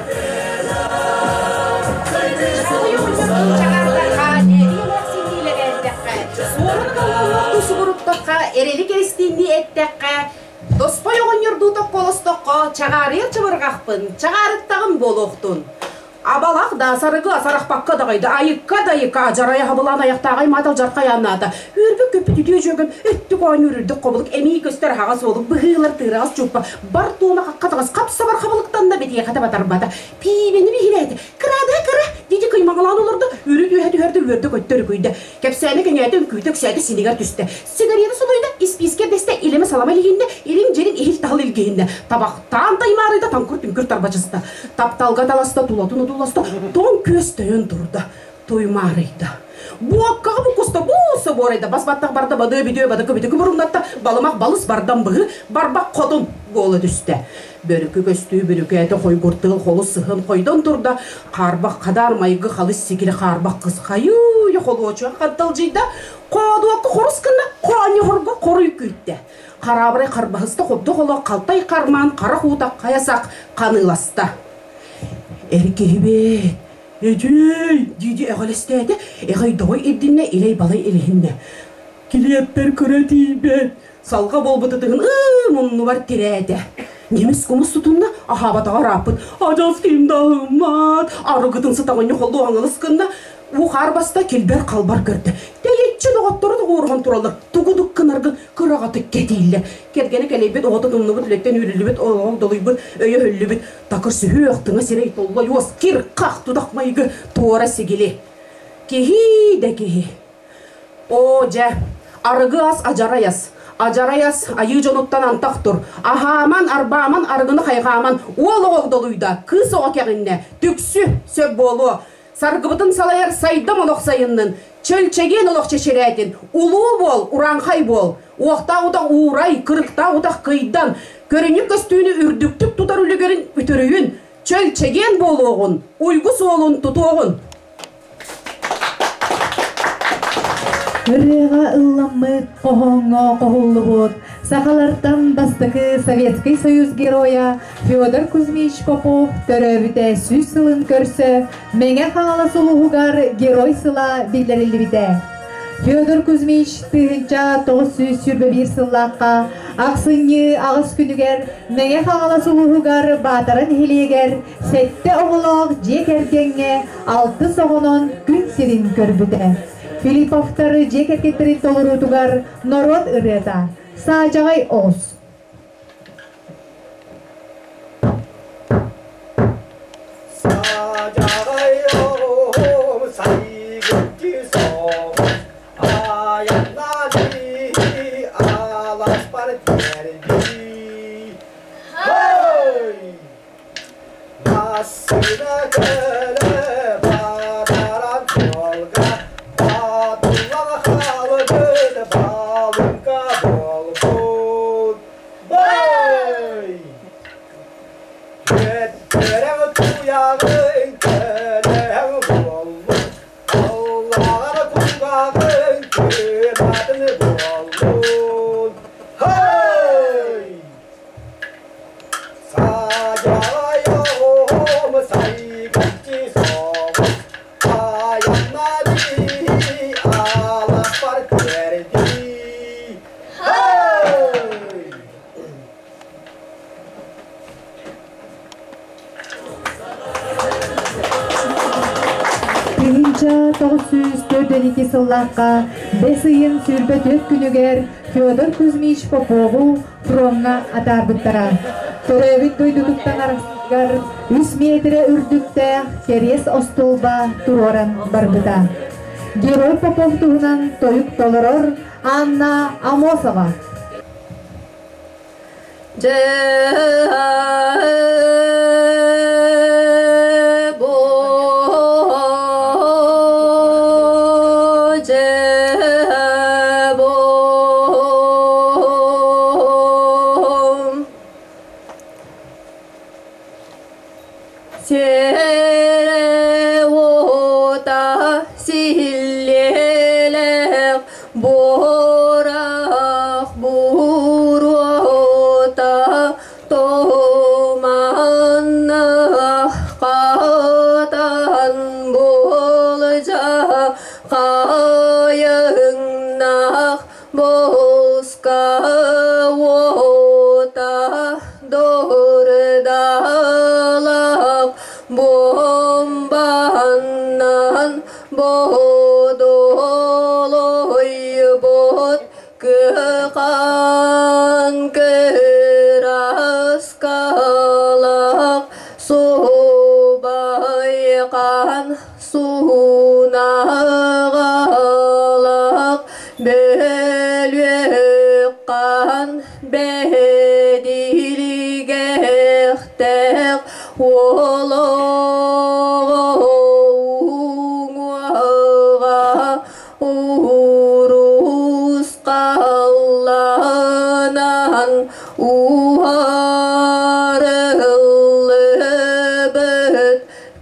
Сугуруттахха, эрэли кэристииннии эттэххэ, тоспой оҕонньордуу токкоолостоххо, чаҕаарыйар чабырҕахпын, чаҕаарыттаҕым буолуохтун. Абалах да сарыгы сарахпакка даҕайда, айыкка да айыкка адьарай аһабылаан айахтааҕай маатал дьархай ааннаата. Үүрбүт-көппүт үтүө дьүөгэм өттүк оонньуур үрдүк хобулук эмиий көстөр аһаҕас уолук быһыылар тыыраҕас чууппа бар туома хахха таҕас хап-сабар хабылыктанна битиэхэтэ батарбата. Пиибэни биһирээтэ. Кыраада кыра диди кыймаҥалаан олордо, үрүт үөһэ түһэрдэ үөрдэ көттө өрүкүйдэ. Кэпсээнэ кэҥээтэ, үҥкүүтэ үксээтэ синигэр түстэ. Сигарета сулуйда, испиискэ дэстэ, илэмэ-салама илиһиннэ, илин-дьирин иһил-таһыл илгиһиннэ. Табахтаан таймаарыйда, таҥкыр-түҥкүр тарбачыста. Тапталга таласта, тулатын одууласта, тоҥ күөс төйөн турда, туймаарыйда. Буоккаҕа буккуста, бууса буорайда, бас баттах барда, бадыа бүдүө, бадыкы бүдүкү бурумнатта, балымах балыс бардам быһы, барбах хотун буола түстэ. Бөрүкү көстүү бүрүкээтэ хойгуртыыл холус сыһын хойдон турда, хаарбах хадаар майгы халыс сигили хаарбах кыс хайыы холуочуга ханталдьыйда, хоодуокка хорус гынна, хоонньоһорго хоруй күүттэ. Хараабырай харбаһыста хобдох олох халтай хармаан харах уута хайасах ханыыласта. Эр киһибит, эдьиэй, дии-дии эҕэлэстээтэ, эҕэй-доҕой ирдиннэ, илэй-балай илиһиннэ. Килиэппэр кыра тиийбэт, Салҕа буолбут ытыһын ыы муннубар тирээтэ. Немец кумус тутунна, аһаабатаҕа ырааппыт. Адьас ким да аһыммат. Арыгытын сытаҕынньа холлуу аҥылыс гынна. Уу хаар баста, килбэр халбар көрдө. Тэйиччи доҕоттору тоҕуоруһан тураллар. Тугу дук гынаргын кыраҕатык кэтииллэр. Кэргэнэ кэлэйбит, оҕотун умнубут, үлэттэн үүрүллүбүт, олоҕун долуйбут, өйө өһүллүбүт. Такыр сүһүөх, тыҥа сирэй толлой уос, кир-хах тутах майгы, туора сигили. Киһи да киһи. Оо, дьэ, арыгы ас адьарай ас, адьарай ас айыы дьонуттан антах тур, аһааман, арбааман, арыгыны хайҕааман, уол оҕо долуйда, кыыс оҕо кэҕиннэ, түксү, сөп буолуо. Саргыбытын салайар сайдам олох сайыннын, чөл-чэгиэн олох чэчирээтин, улуу буол, урааҥхай буол, уохтаах утах уурай, кырыктаах утах кыйдан, көрүнньүк көстүүнү үрдүктүк тутар үлүгэрин үтүрүйүн, чөл-чэгиэн буолуоҕун, уйгу суолун тутуоҕун. Ырыаҕа ылламмыт, хоһооҥҥо хоһуллубут сахалартан бастакы Советский Союз Геройа Федор Кузьмич Попов төрөөбүтэ 100 сылын көрсө Мэҥэ Хаҥалас улууһугар Герой сыла биллэриллибитэ. Федор Кузьмич 1921 сыллаахха ахсынньы аҕыс күнүгэр Мэҥэ Хаҥалас улууһугар Баатара нэһилиэгэр Сэттэ оҕолоох дьиэ кэргэҥҥэ алтыс оҕонон күн сирин көрбүтэ. Филипповтары дьиэ кэргэттэрин толоруутугар норуот ырыата «Саадьаҕай оҕус». Саадьаҕай оҕуһум сайгыччы соҕус, айаннаан аласпар тиэрдии. Массыына көлө бараран суолга Батыллан хаалбыт балыҥка буолбут. Бай! Түөттэрэ туйаҕын көлөһөҥ буоллун, Аллаҕар кулгааҕын кынатын буоллун. Хай! Саадьаайаҕым сайгыччы соҕус, айаннадыы аласпар тиэрдии. 1942 сыллаахха бэс ыйын 24 күнүгэр Федор Кузьмич Попову фроҥҥа атаарбыттара. Төрөөбүт дойдутуттан арахсарыгар үс миэтэрэ үрдүктээх кэриэс остуолба туруоран барбыта. Герой Попов туһунан тойук толорор Анна Амосова. Дьэ бу дьэ бу Сире уота силлиэлээх буоллун. Бодолойбот кыхан кыраскалах субайкан сунагалах бөлүөккан бэдилигехтэх уолоҕуҥуаҕа урусхалланан уһарыллыбыт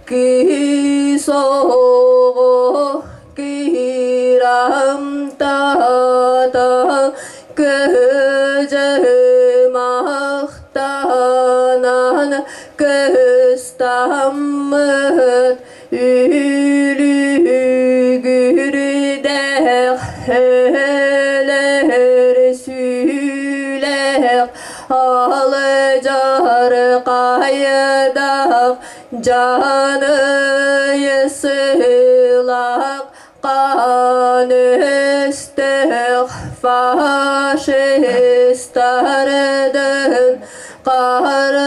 кыыс оҕо кырамтата кыдьымахтанан кыстаммыт үлүгүрдэх өлөр сүлэх алдьархайдах дьаныйсылах хаан өстөөх фашистардын хардарыта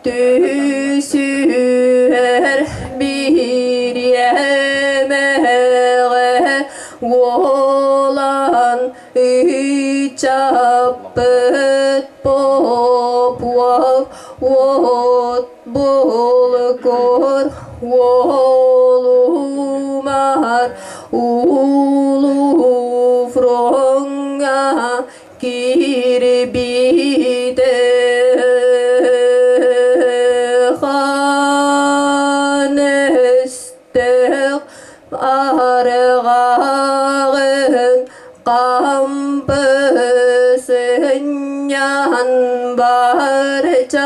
түсүһэр бириэмэҕэ уолан ычаппыт Попов уот булкур уолумар улуу фроҥҥа киирбитэ хаан өстөөх арҕаҕын хампы сынньан барчалаан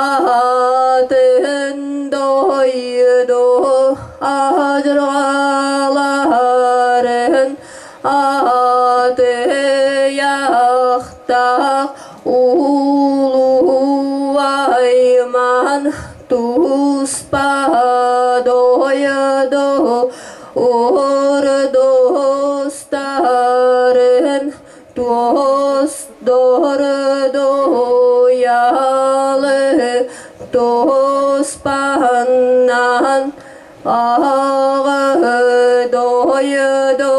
аатын дойду адьырҕаларын атыйахтаах улуу айман туспа дойду ордостарын туос дордуйалы туспаннан аҕа дойду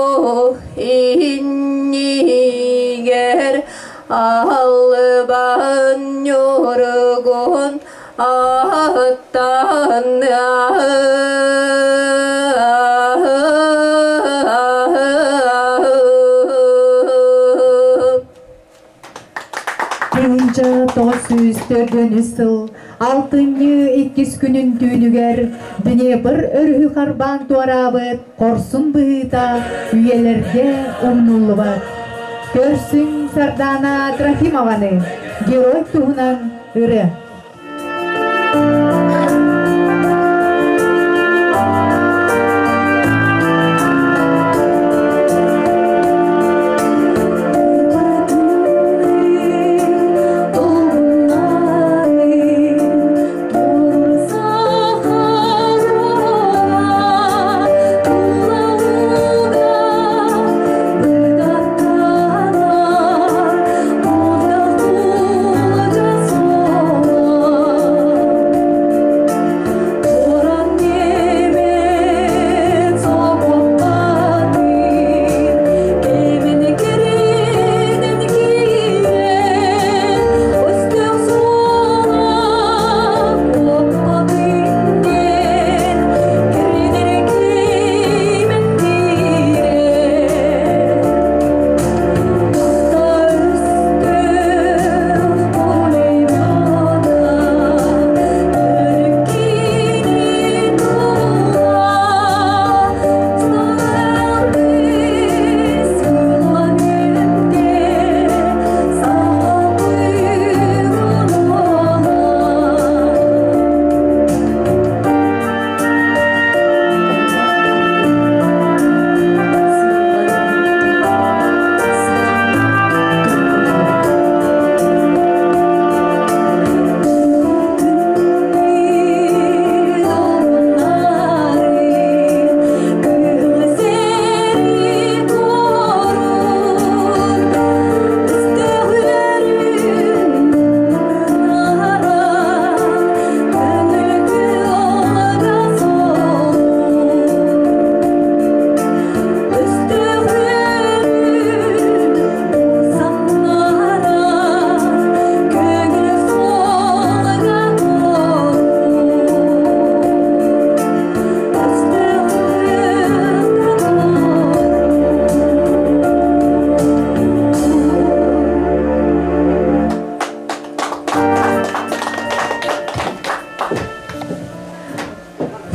иннигэр албан ньургун аттан 1943 сыл алтынньы иккис күнүн түүнүгэр Днепр өрүһү харбаан туораабыт хорсун быһыыта үйэлэргэ умнуллубат. Көрсүҥ Сардаана Трофимованы герой туһунан ырыа.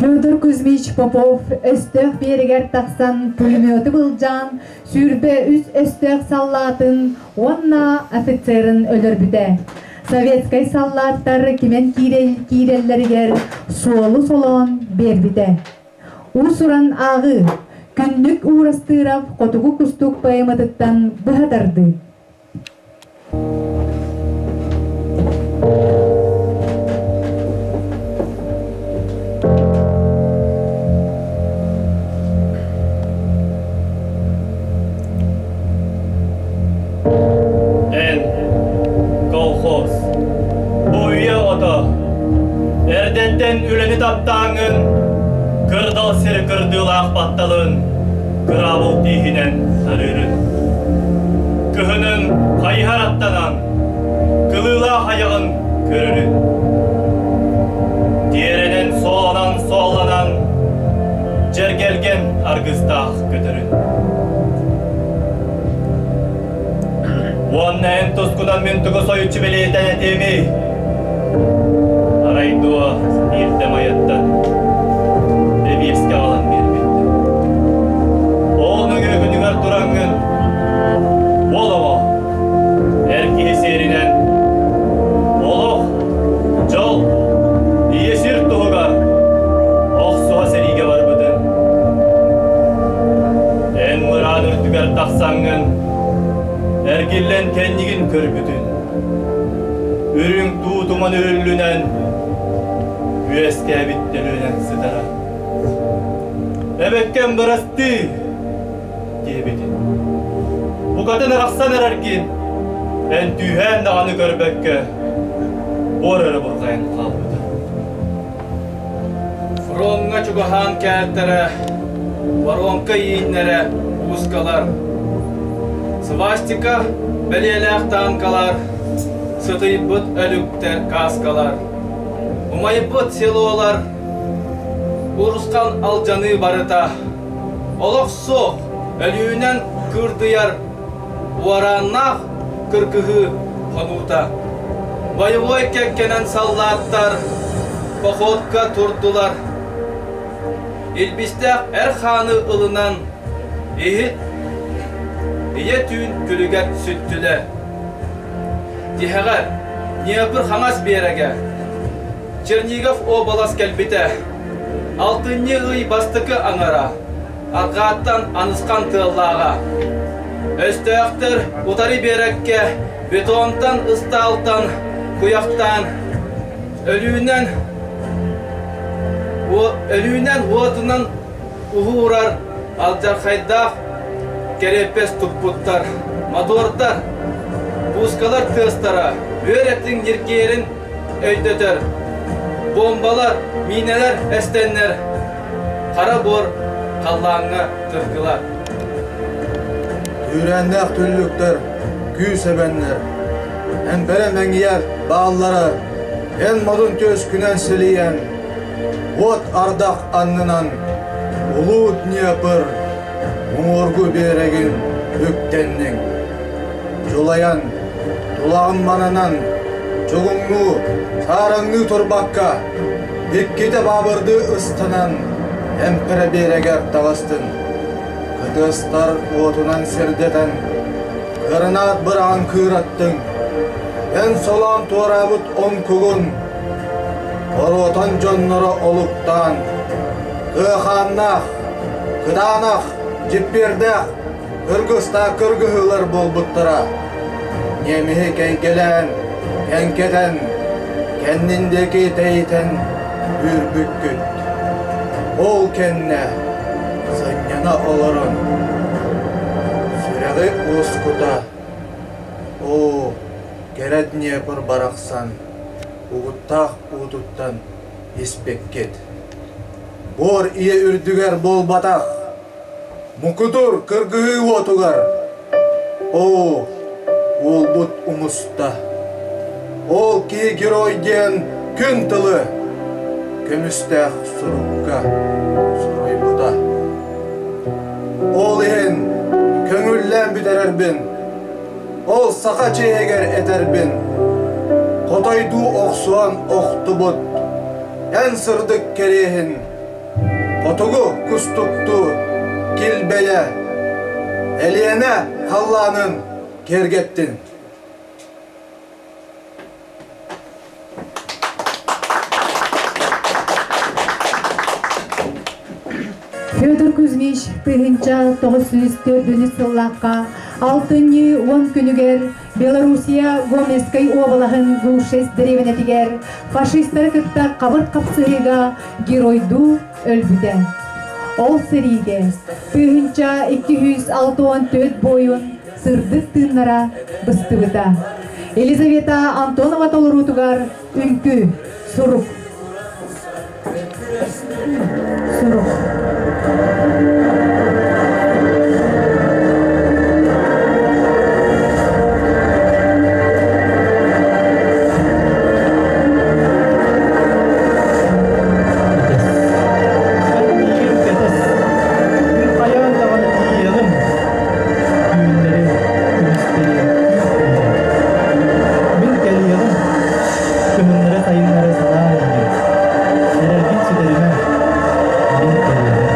Федор Кузьмич Попов өстөөх биэригэр тахсан пулемету былдьаан 23 өстөөх саллаатын уонна офицерын өлөрбүтэ. Советскай саллааттар кимэн киирэллэригэр суолу солоон биэрбитэ. Уус-уран ааҕыы Күннүк Уурастыырап Хотугу кустук поэматыттан быһа тардыы. Эн, колхоз, бу үйэ оҕото, эрдэттэн үлэни таптааҥҥын, кырдал сир кырдыылаах батталын кыраабыл тииһинэн сарыырын. Кыһынын хайыһар аттанан, кылыылаах айаҕын көрөрүн. Тиэрэнэн соонан суолланан, дьэргэлгэн аргыстаах көтөрүн. Уонна эн тускунан мин тугу сойуччу бэлиэтээн этиэмий? Арай дуо биирдэ майаттан эбиэскэ аҕалан биэрбит. Ол нөҥүө күнүгэр тураҥҥын ол оҕо эр киһи сиэринэн олох, дьол, ийэ сир туһугар охсуһа сэриигэ барбытын. Эн мыраан үрдүгэр тахсаҥҥын эргиллэн кэннигин көрбүтүн. Үрүҥ туу туман үрүллүнэн үөскээбит төлүөнэн сытара. Эбэккэм бырастыы диэбитин. Букатын арахсан эрэргин эн түүһээн даҕаны көрбөккө буор эрэ бурҕайан хаалбыта. Фроҥҥа чугаһаан кээлтэрэ, воронка ииннэрэ, узкалар. Свастика бэлиэлээх таанкалар, сытыйбыт өлүктэр кааскалар. Умайбыт селолар, урусхан алдьаныы барыта. Олох суох, өлүүнэн кырдыйар уорааннаах кыргыһыы хонуута. Боевой кэккэнэн саллааттар походка турдулар. Илбистээх эр хааны ылынан иһит ийэ түүн күлүгэр сүттүлэр. Тиһэҕэр Днепр хаҥас биэрэгэ Чернигов уобалас кэлбитэ. Алтынньы ый бастакы аҥара арҕааттан анысхан тыаллааҕа. Өстөөхтөр утары биэрэккэ бетонтан, ыстаалтан куйахтаан өлүүнэн өлүүнэн уотунан уһуурар алдьархайдаах кэриэппэс туппуттар, мотуордар, пускалар тыастара үөр этиҥ ньиргиэрин өйдөтөр. Бомбалар, миинэлэр эстэннэр хара буор халлааҥҥа тыргылар. Күүрээннээх түллүктэр, күүс эбэннэр, эмпэрэ мэҥийэр бааллара эн модун түөскүнэн силийэн, уот ардах аннынан улуу Днепр уҥуоргу биэрэгин үктэнниҥ. Дьулайан, тулаҕын мананан, чугуҥнуу, саараҥныы турбакка, иккитэ баабырдыы ыстанан, эмпэрэ биэрэгэр таҕыстын. Кытыастар уотунан сирдэтэн, кыранаат быраҕан кыыраттыҥ. Эн солоон туораабыт оҥкугун, оруотан дьонноро олуктаан, кыахааннаах, кытаанах, дьиппиэрдээх кыргыстаах кыргыһыылар буолбуттара. Немеһи кэйгэлээн, кэҥкэтэн, кэннин диэки тэйитэн үүрбүккүт. Ол кэннэ сынньана олорон сүрэҕи уоскута, оо, кэрэ Днепр барахсан угуттаах уутуттан испиккит. Буор ийэ үрдүгэр буолбатах, Мукутур кыргыһыы уотугар Оо, уолбут умуста. Ол киһи герой диэн күн тылы көмүстээх сурукка суруйбута. Ол иһин көҥүллээн бүтэрэрбин, ол саха чиэһигэр этэрбин, хотойдуу охсуһан охтубут эн сырдык кэриэһин. Хотугу кустуктуу килбэйэ, Элиэнэ халлаанын киэргэттин. Федор Кузьмич 1904 сыллаахха алтынньы уон күнүгэр Белоруссия Гомельскай уобалаһын Глушес дэриэбинэтигэр фашистары кытта хабыр хапсыһыыга геройдуу өлбүтэ. Ол сэриигэ 1264 буойун сырдык тыыннара быстыбыта. Елизавета Антонова толоруутугар үҥкүү, сурук. Сурук. Хайаан даҕаны тиийиэҕим, түүннэри, күнүстэри күүтүнэ. Мин кэлиэҕим, кыһыннары-сайыннары санаа иһин. Эрэлгин сүтэримэ, мин кэлиэҕим.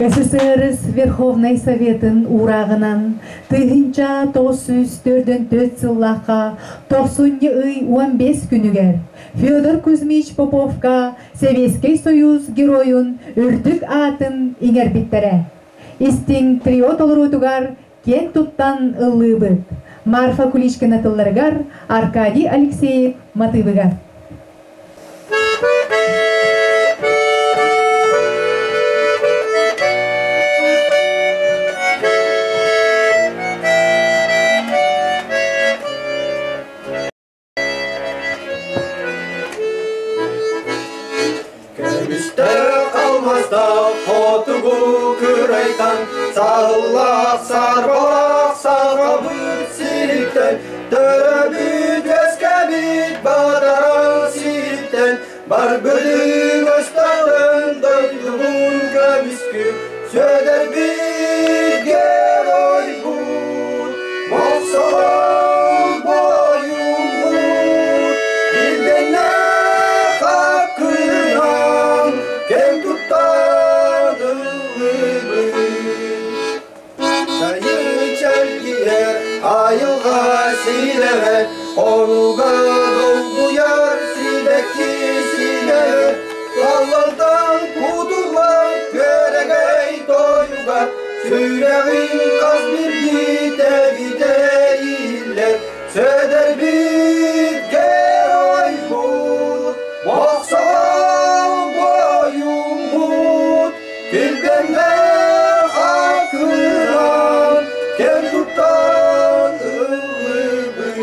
СССР Верховнай Советын уурааҕынан 1944 сыллаахха тохсунньу ый 15 күнүгэр Федор Кузьмич Поповка Сэбиэскэй Союз Геройун үрдүк аатын иҥэрбиттэрэ. Истиҥ трио толоруутугар киэн туттан ыллыыбыт. Марфа Куличкина тылларыгар Аркадий Алексеев матыыбыгар. сайтан Саһыллаах сарбалаах сахабыт сириттэн Төрөбүт үөскэбит бадаран сириттэн Барбытын өстөтөн дойдубун көмүскү Сүөдэрбит геройбут Мохсоҕол буойуммут Илбэннээх аккынан кэм туттан ыллыбыт Сайын чэлгийэр айылҕа силэҕэ Хонуга долгуйар сибэкки силэҕэ Таллантан кутуллар күөрэгэй тойуга Сүрэҕин хас биирдии тэбитэ иһиллэр Сөдөрбүт геройбут Мохсоҕол буойуммут Килбэннээх акылаан кэм туттан ыллыбыт.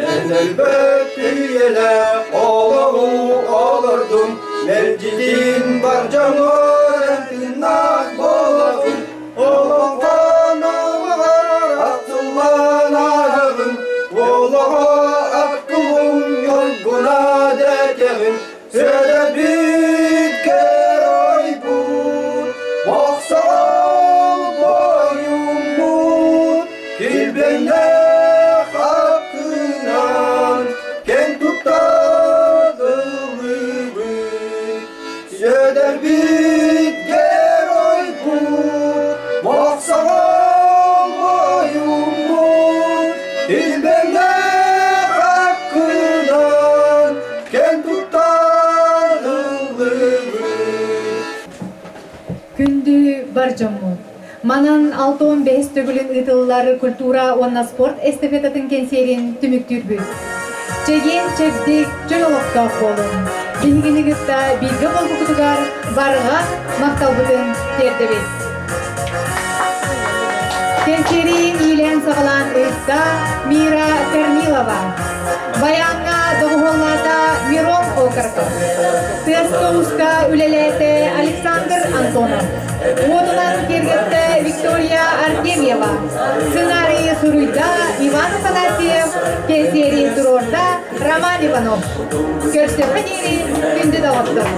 Эн өлбөт үйэлээх олоҕу олордум, мэлдьитин бар дьоҥҥор эн тыыннаах буолаҕын, олоҥхон олоҕор ахтыллан ааһаҕын, олоҕо аккылым ньургуна дэтэҕин, Сүөдэрбит геройбут, мохсоҕол буойуммут, килбиэннээх аккынан кэн туттан ыллыыбыт. Сүөдэрбит геройбут, мохсоҕол буойуммут, килбиэннээх аккынан кэн туттан ыллыбыт. Күндү бар дьоммут! Манан 65 төгүлүн ыытыллар культура уонна спорт эстафетатын кэнсиэрин түмүктүүрбүт. Чэгиэн чэбдик, чөл олохтоох буолуҥ! Биһигини кытта бииргэ буолбуккутугар барҕа махталбытын тиэрдэбит. Кэнсиэри иилээн-саҕалаан ыытта Мира Корнилова. Баяҥҥа доҕуһуоллаата Мирон Окороков. Тыаска-ууска үлэлээтэ Александр Антонов. Уотунан киэргэттэ Виктория Артемьева. Сценарийы суруйда Иван Афанасьев, кэнсиэри туруорда Роман Иванов. Көрсөххө диэри күндү доҕоттор!